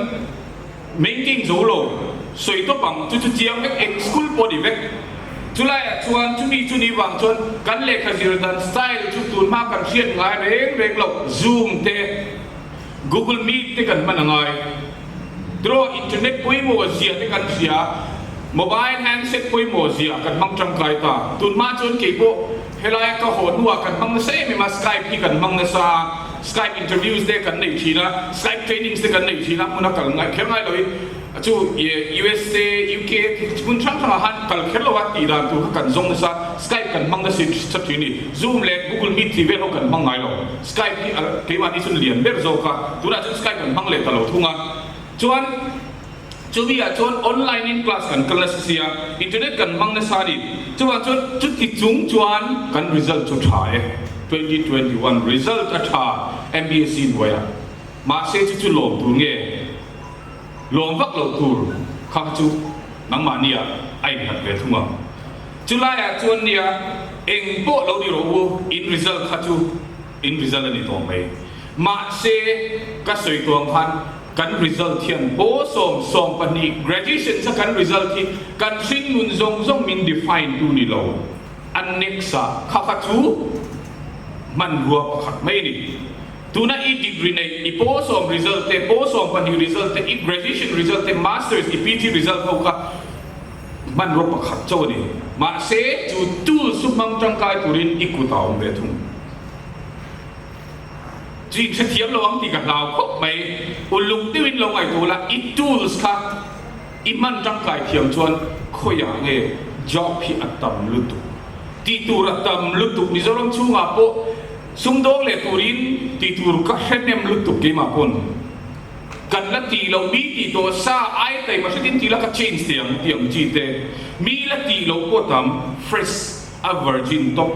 Maintain zo lo, sawi tawp ang, chu chu chiang vek, eng school pawh ni vek. Chulaiah chuan chumi chu ni vang chuan kan lehkha zir dan style chu tun hma kan hriat ngai reng reng lo, Zoom te, Google Meet te kan hman a ngai. Draw internet pawimawh zia te kan hria, mobile handset pawimawh zia kan hmang tangkai ta. Tun hma chuan kei pawh helaia ka haw hnuah kan hmang nasa em em a, Skype hi kan hmang nasa a, Skype interviews te kan nei thin a, Skype trainings te kan nei thin a, hmuna kal ngai kher ngai loin chu US te UK te hmun hrang hrangah khan kal kher lo a tih dan tur kha kan zawng nasa, Skype kan hmang nasa thin a ni. Zoom leh Google Meet tih vel ho kan hmang ngai lo. Skype hi a keimahni chu lian ber zawk a, tunah chuan Skype kan hmang leh ta lo thung a. Chuan chumi ah chuan online in class kan kal nasa sia, internet kan hmang nasa a ni. Chuvang chuan chuti chung chuan kan result chu tha e, 2021 result a tha MBSE hnuaiah. Mahse chu chu lawm tur nge lawm vak loh tur kha kha chu nangmahni ah a innghat ve thung ang. Chulaiah chuan nia eng pawh lo ni rawh u, in result kha chu in result a ni tawh mai. Mahse, ka sawi tuang khan kan result hian paw 12 graduation kha kan result hi kan hringnun zawng zawng min define tu ni lo. Annex ah kha kha chu hmanrua pakhat mai a ni. Tuna i degree neih, i paw sawm result te, paw 12 result te, i graduation result te, masters, i PG result ho kha Hmanraw pakhat chauh a ni. Mahse, chu tools chu hmang tangkai turin i kut a awm ve thung. Chu in hrethiam lo ang tih ka hlau khawp mai. Uluk deuhin lo ngaihtuah la, i tools kha i hman tangkai thiam chuan khawiah nge job hi a tam lutuk. Tih tur a tam lutuk. Mizoram chhungah pawh sumdawng leh turin tih tur ka hre hnem lutuk keimah pawn. Kan la tih loh mi tih tawh sa ai taima hretin tih la ka change thei ang tih ang chi te mi la tih loh pawh tam fresh a virgin tawp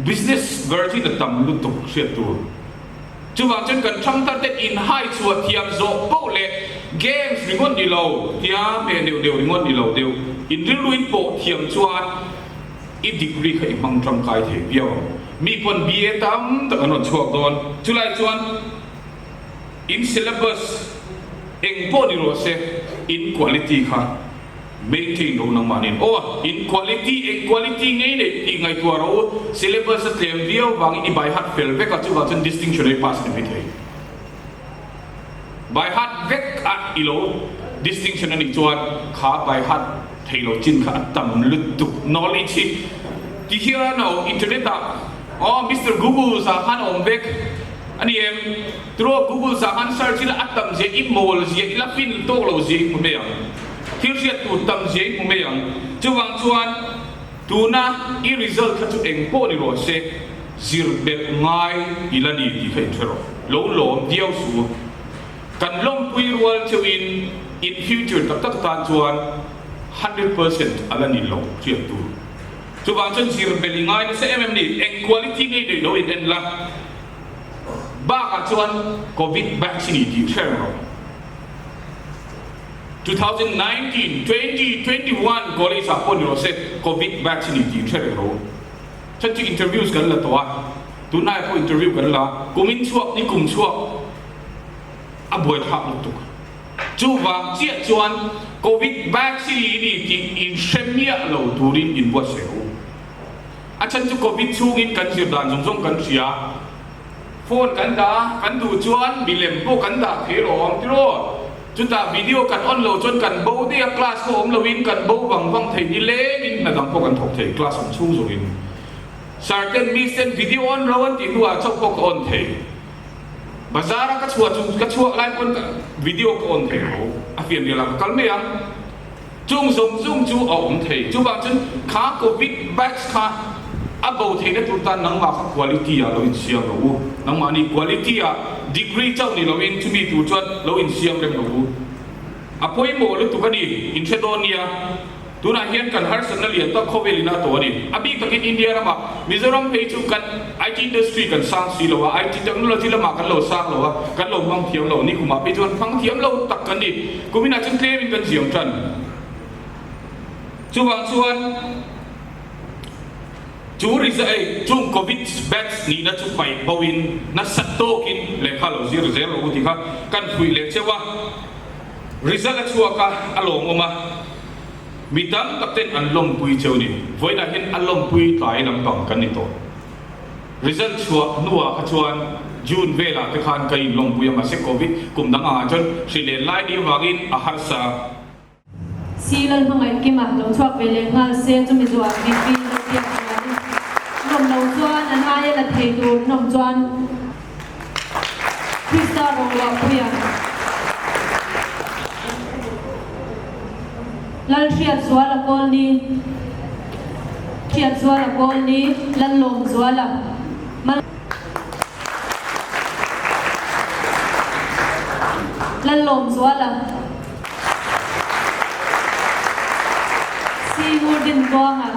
business virgin a tam lutuk hriat tur chuvang chuan kan thangthar te in hai chhuah thiam zawh poh leh games ringawt ni lo tia hmeh neuh neuh ringawt ni lo deuh in rilru in pawh thiam chuan i degree kha i hmang tangkai thei viau ang mi pawn BA tam tak an rawn chhuak dawn chulai chuan In syllabus eng pawh ni rawh se, in quality kha maintain rawh u nangmahniin. Aw, in quality eng quality ngei neih tih ngaihtuah rawh u, syllabus a tlem viau vangin i by heart fel vek a, chuvang chuan distinction a i pass ni mai thei. By heart vek a i lo distinction a nih chuan kha by heart thei lo chin kha a tam lutuk. Knowledge hi ti hian a awm internet ah, aw Mister Google ah khan a awm vek. A ni em? Tiraw Google zah khan search ila a tam zia i mawl zia ila fin tawk lo zia i hmu mai ang. Thil hriat tur tam zia i hmu mai ang. Chuvang chuan tuna i result kha chu eng pawh ni rawh se, zir belh ngai ila ni tih kha inhre rawh. Lo lawm viau suh u. Kan lawmpui rual cheuhin in future tak tak tan chuan 100% ala ni lo hriat tur. Chuvang chuan zir belh i ngai nasa em em ni? Eng quality ngei daih lo in en la. Bakah chuan Covid vaccine i tih hreng rawh. 2019, 2021 college ah pawh ni rawh se Covid vaccine i tih hreng rawh u. Chuan chu interviews kan la tawh a, tunlaiah pawh interview kan la, kum in chhuak ni kum chhuak a buaithlak lutuk. Chuvang chiah chuan Covid vaccine i tih inhre miah lo turin inbuatsaih rawh u. A chhan chu Covid chhungin kan zir dan zawng zawng kan hria. Phone kan dah a, kan duh chuan milem pawh kan dah thei rawh ang tiraw? Chutah video kan on lo chuan kan bo daih a, class pawh awm loin kan bo vang vang thei nilengin hna dang pawh kan thawk thei class awm chhung zawngin. Sir ten miss ten video on lo an tih hnuah chauh pawh ka on thei. Bazar a ka chhuah chu ka chhuak lai pawn ka video ka on thei tho a fianrial ah ka kal mai ang. Chung zawng zawng chu a awm thei. Chuvang chuan kha Covid batch kha a bo theihna tur tan nangmah kha quality ah lo insiam rawh u. Nangmahni quality ah degree chauh ni loin chumi tur chuan lo insiam rem rawh u. A pawimawh lutuk a ni, inhre dawn nia. Tunah hian kan harsatna lian tak khawvel in a tawh a ni. A bik takin India ramah Mizoram phei chu kan IT industry kan sang si lo a, IT technology lamah kan lo sang lo a, kan lo hmang thiam lo. Nikumah phei chuan hmang thiam lo tak kan ni. Kuminah chuan tlemin kan ziam tan. Chuvang chuan chu ei chung Covid batch nihna chu paih bo in nasa tawkin lehkha lo zir zel rawh u ti kha kan fuih leh cheuh a. Result a chhuak a, a lawmawm a. Mi tam tak ten an lawmpui cheu ni. Vawiinah hian a lawmpui tlai lampang kan ni tawh. Result chhuah hnuah kha chuan June velah te khan ka inlawmpui a, mahse Covid kum dang angah chuan hri len lai ni avangin a harsa. Si Lalhmangaih Kima lo chhuak ve leh nghal se chumi zuah VP lo biak chuan nawm lo chuan an aia la thei tur nawm chuan Krista Roluahpuia Lalhriatzuala Kawlni Hriatzuala Kawlni Lallawmzuala Mal Lallawmzuala Singur Dinbuanga.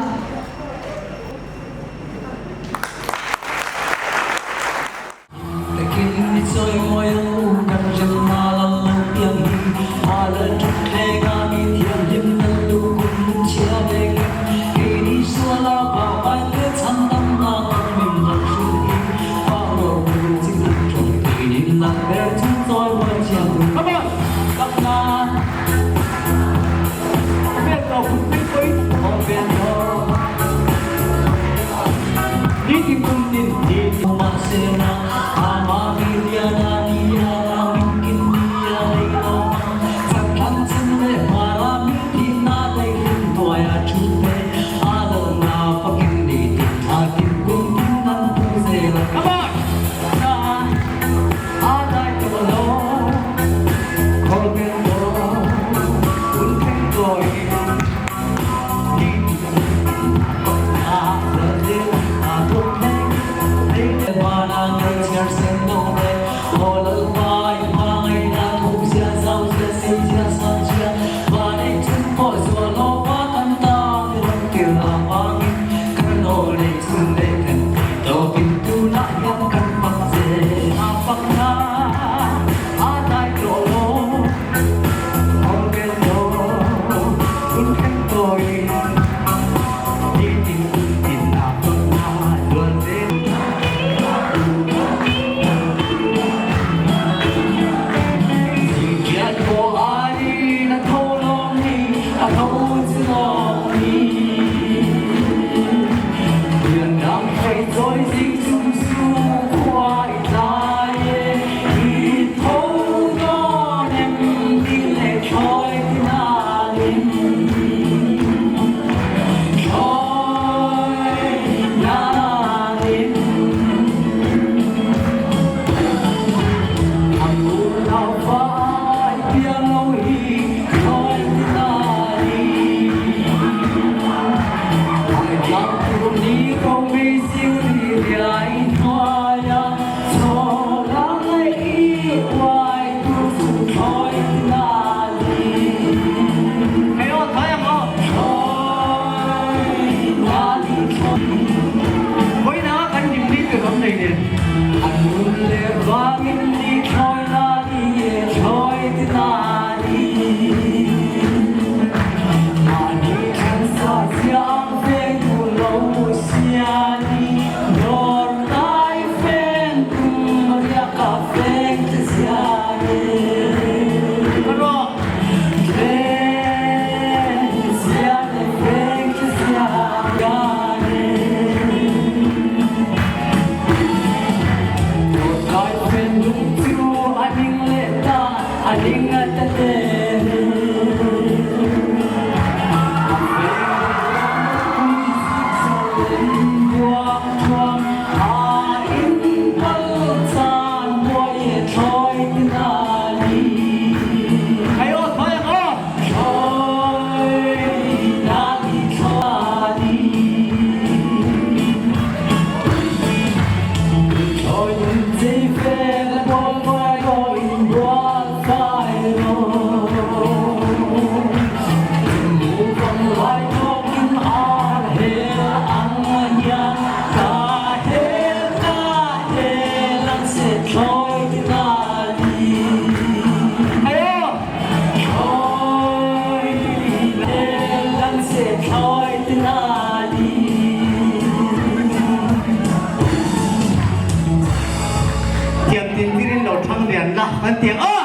Tiang tin tirin lo thang lian la kan tiang a.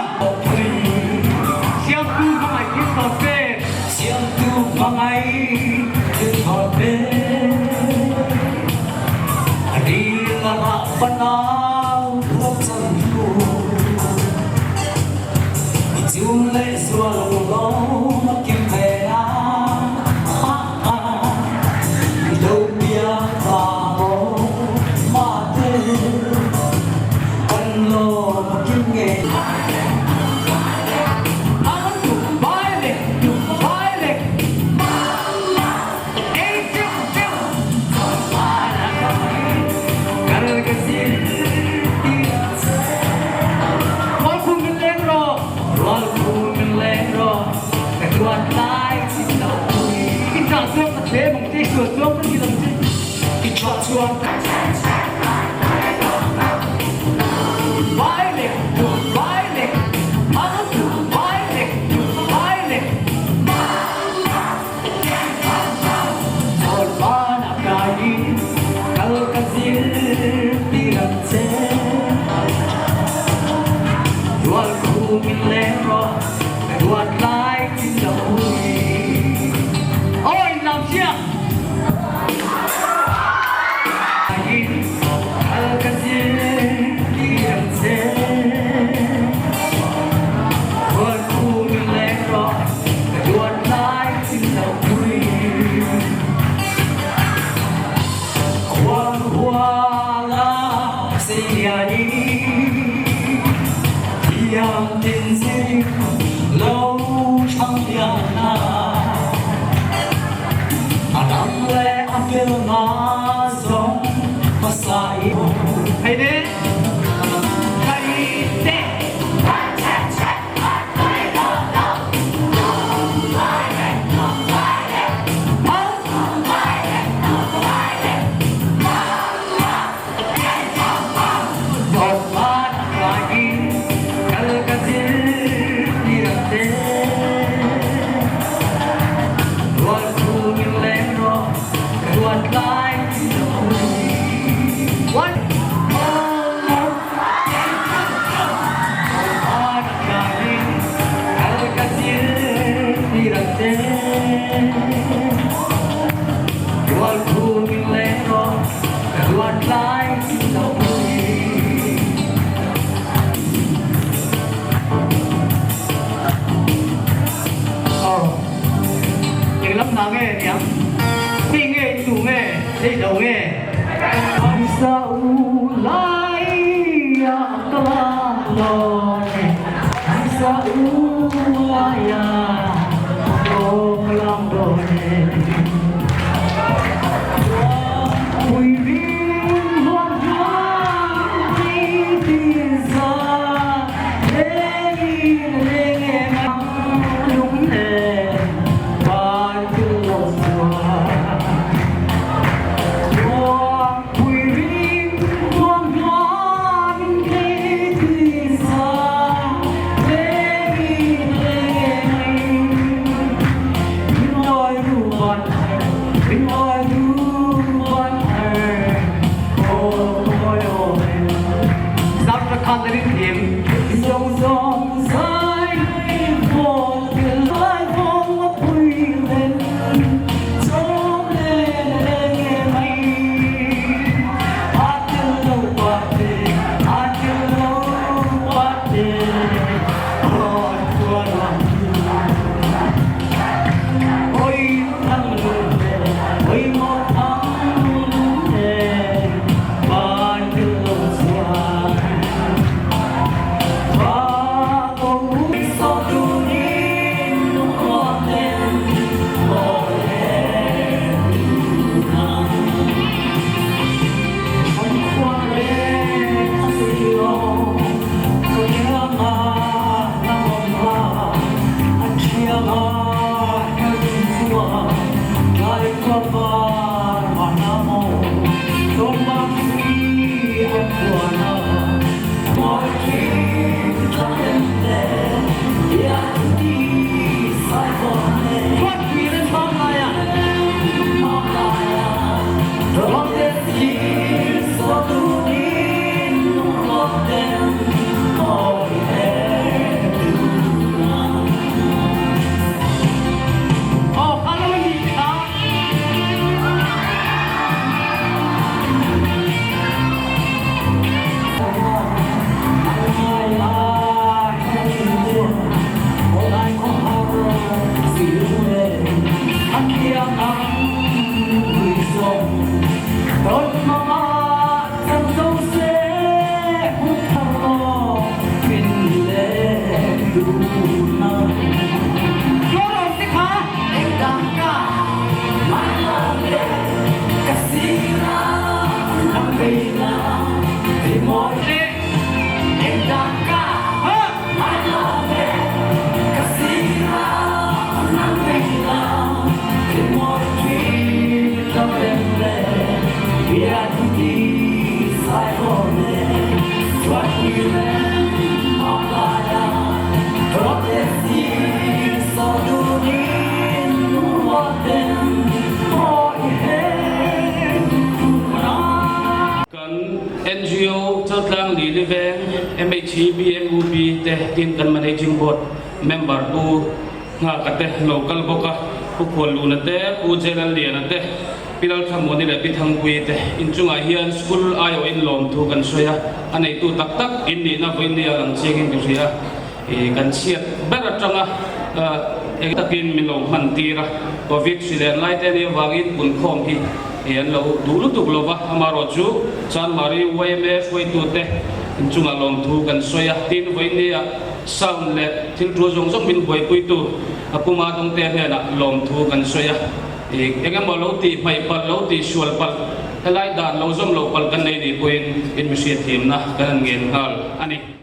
Siamtu hmangaih thil tawp ve. Siamtu hmangaih. Kan ngo Chaltlang Lili Veng MHEB MUP te tin kan Managing Board member Pu Nghaka te lo kal bawk a, Pu Khualluna te, Pu Jelalliana te, Pi Lalthamuni leh Pi Thangpuii te inchungah hian school aiawhin lawmthu kan sawi a, a neitu tak tak in nihna vawinia lang chiangin ka hria. I kan chhiat ber atanga eng takin min lo hman tir a, Covid hri len lai te nih avangin punkhawm hi i an lo duh lutuk lo va, amaherawh chu Chanmari yma hruaitute inchungah lawmthu kan sawi a, tin vawinia sound leh thil tul zawng zawng min buaipuitu a puma dawngte hnenah lawmthu kan sawi a. Eng emaw lo tih hmaih palh, lo tih sual palh, helai dan lo zawm lo palh kan nei nih pawhin in mihriat thiamna kan han ngen nghal a ni.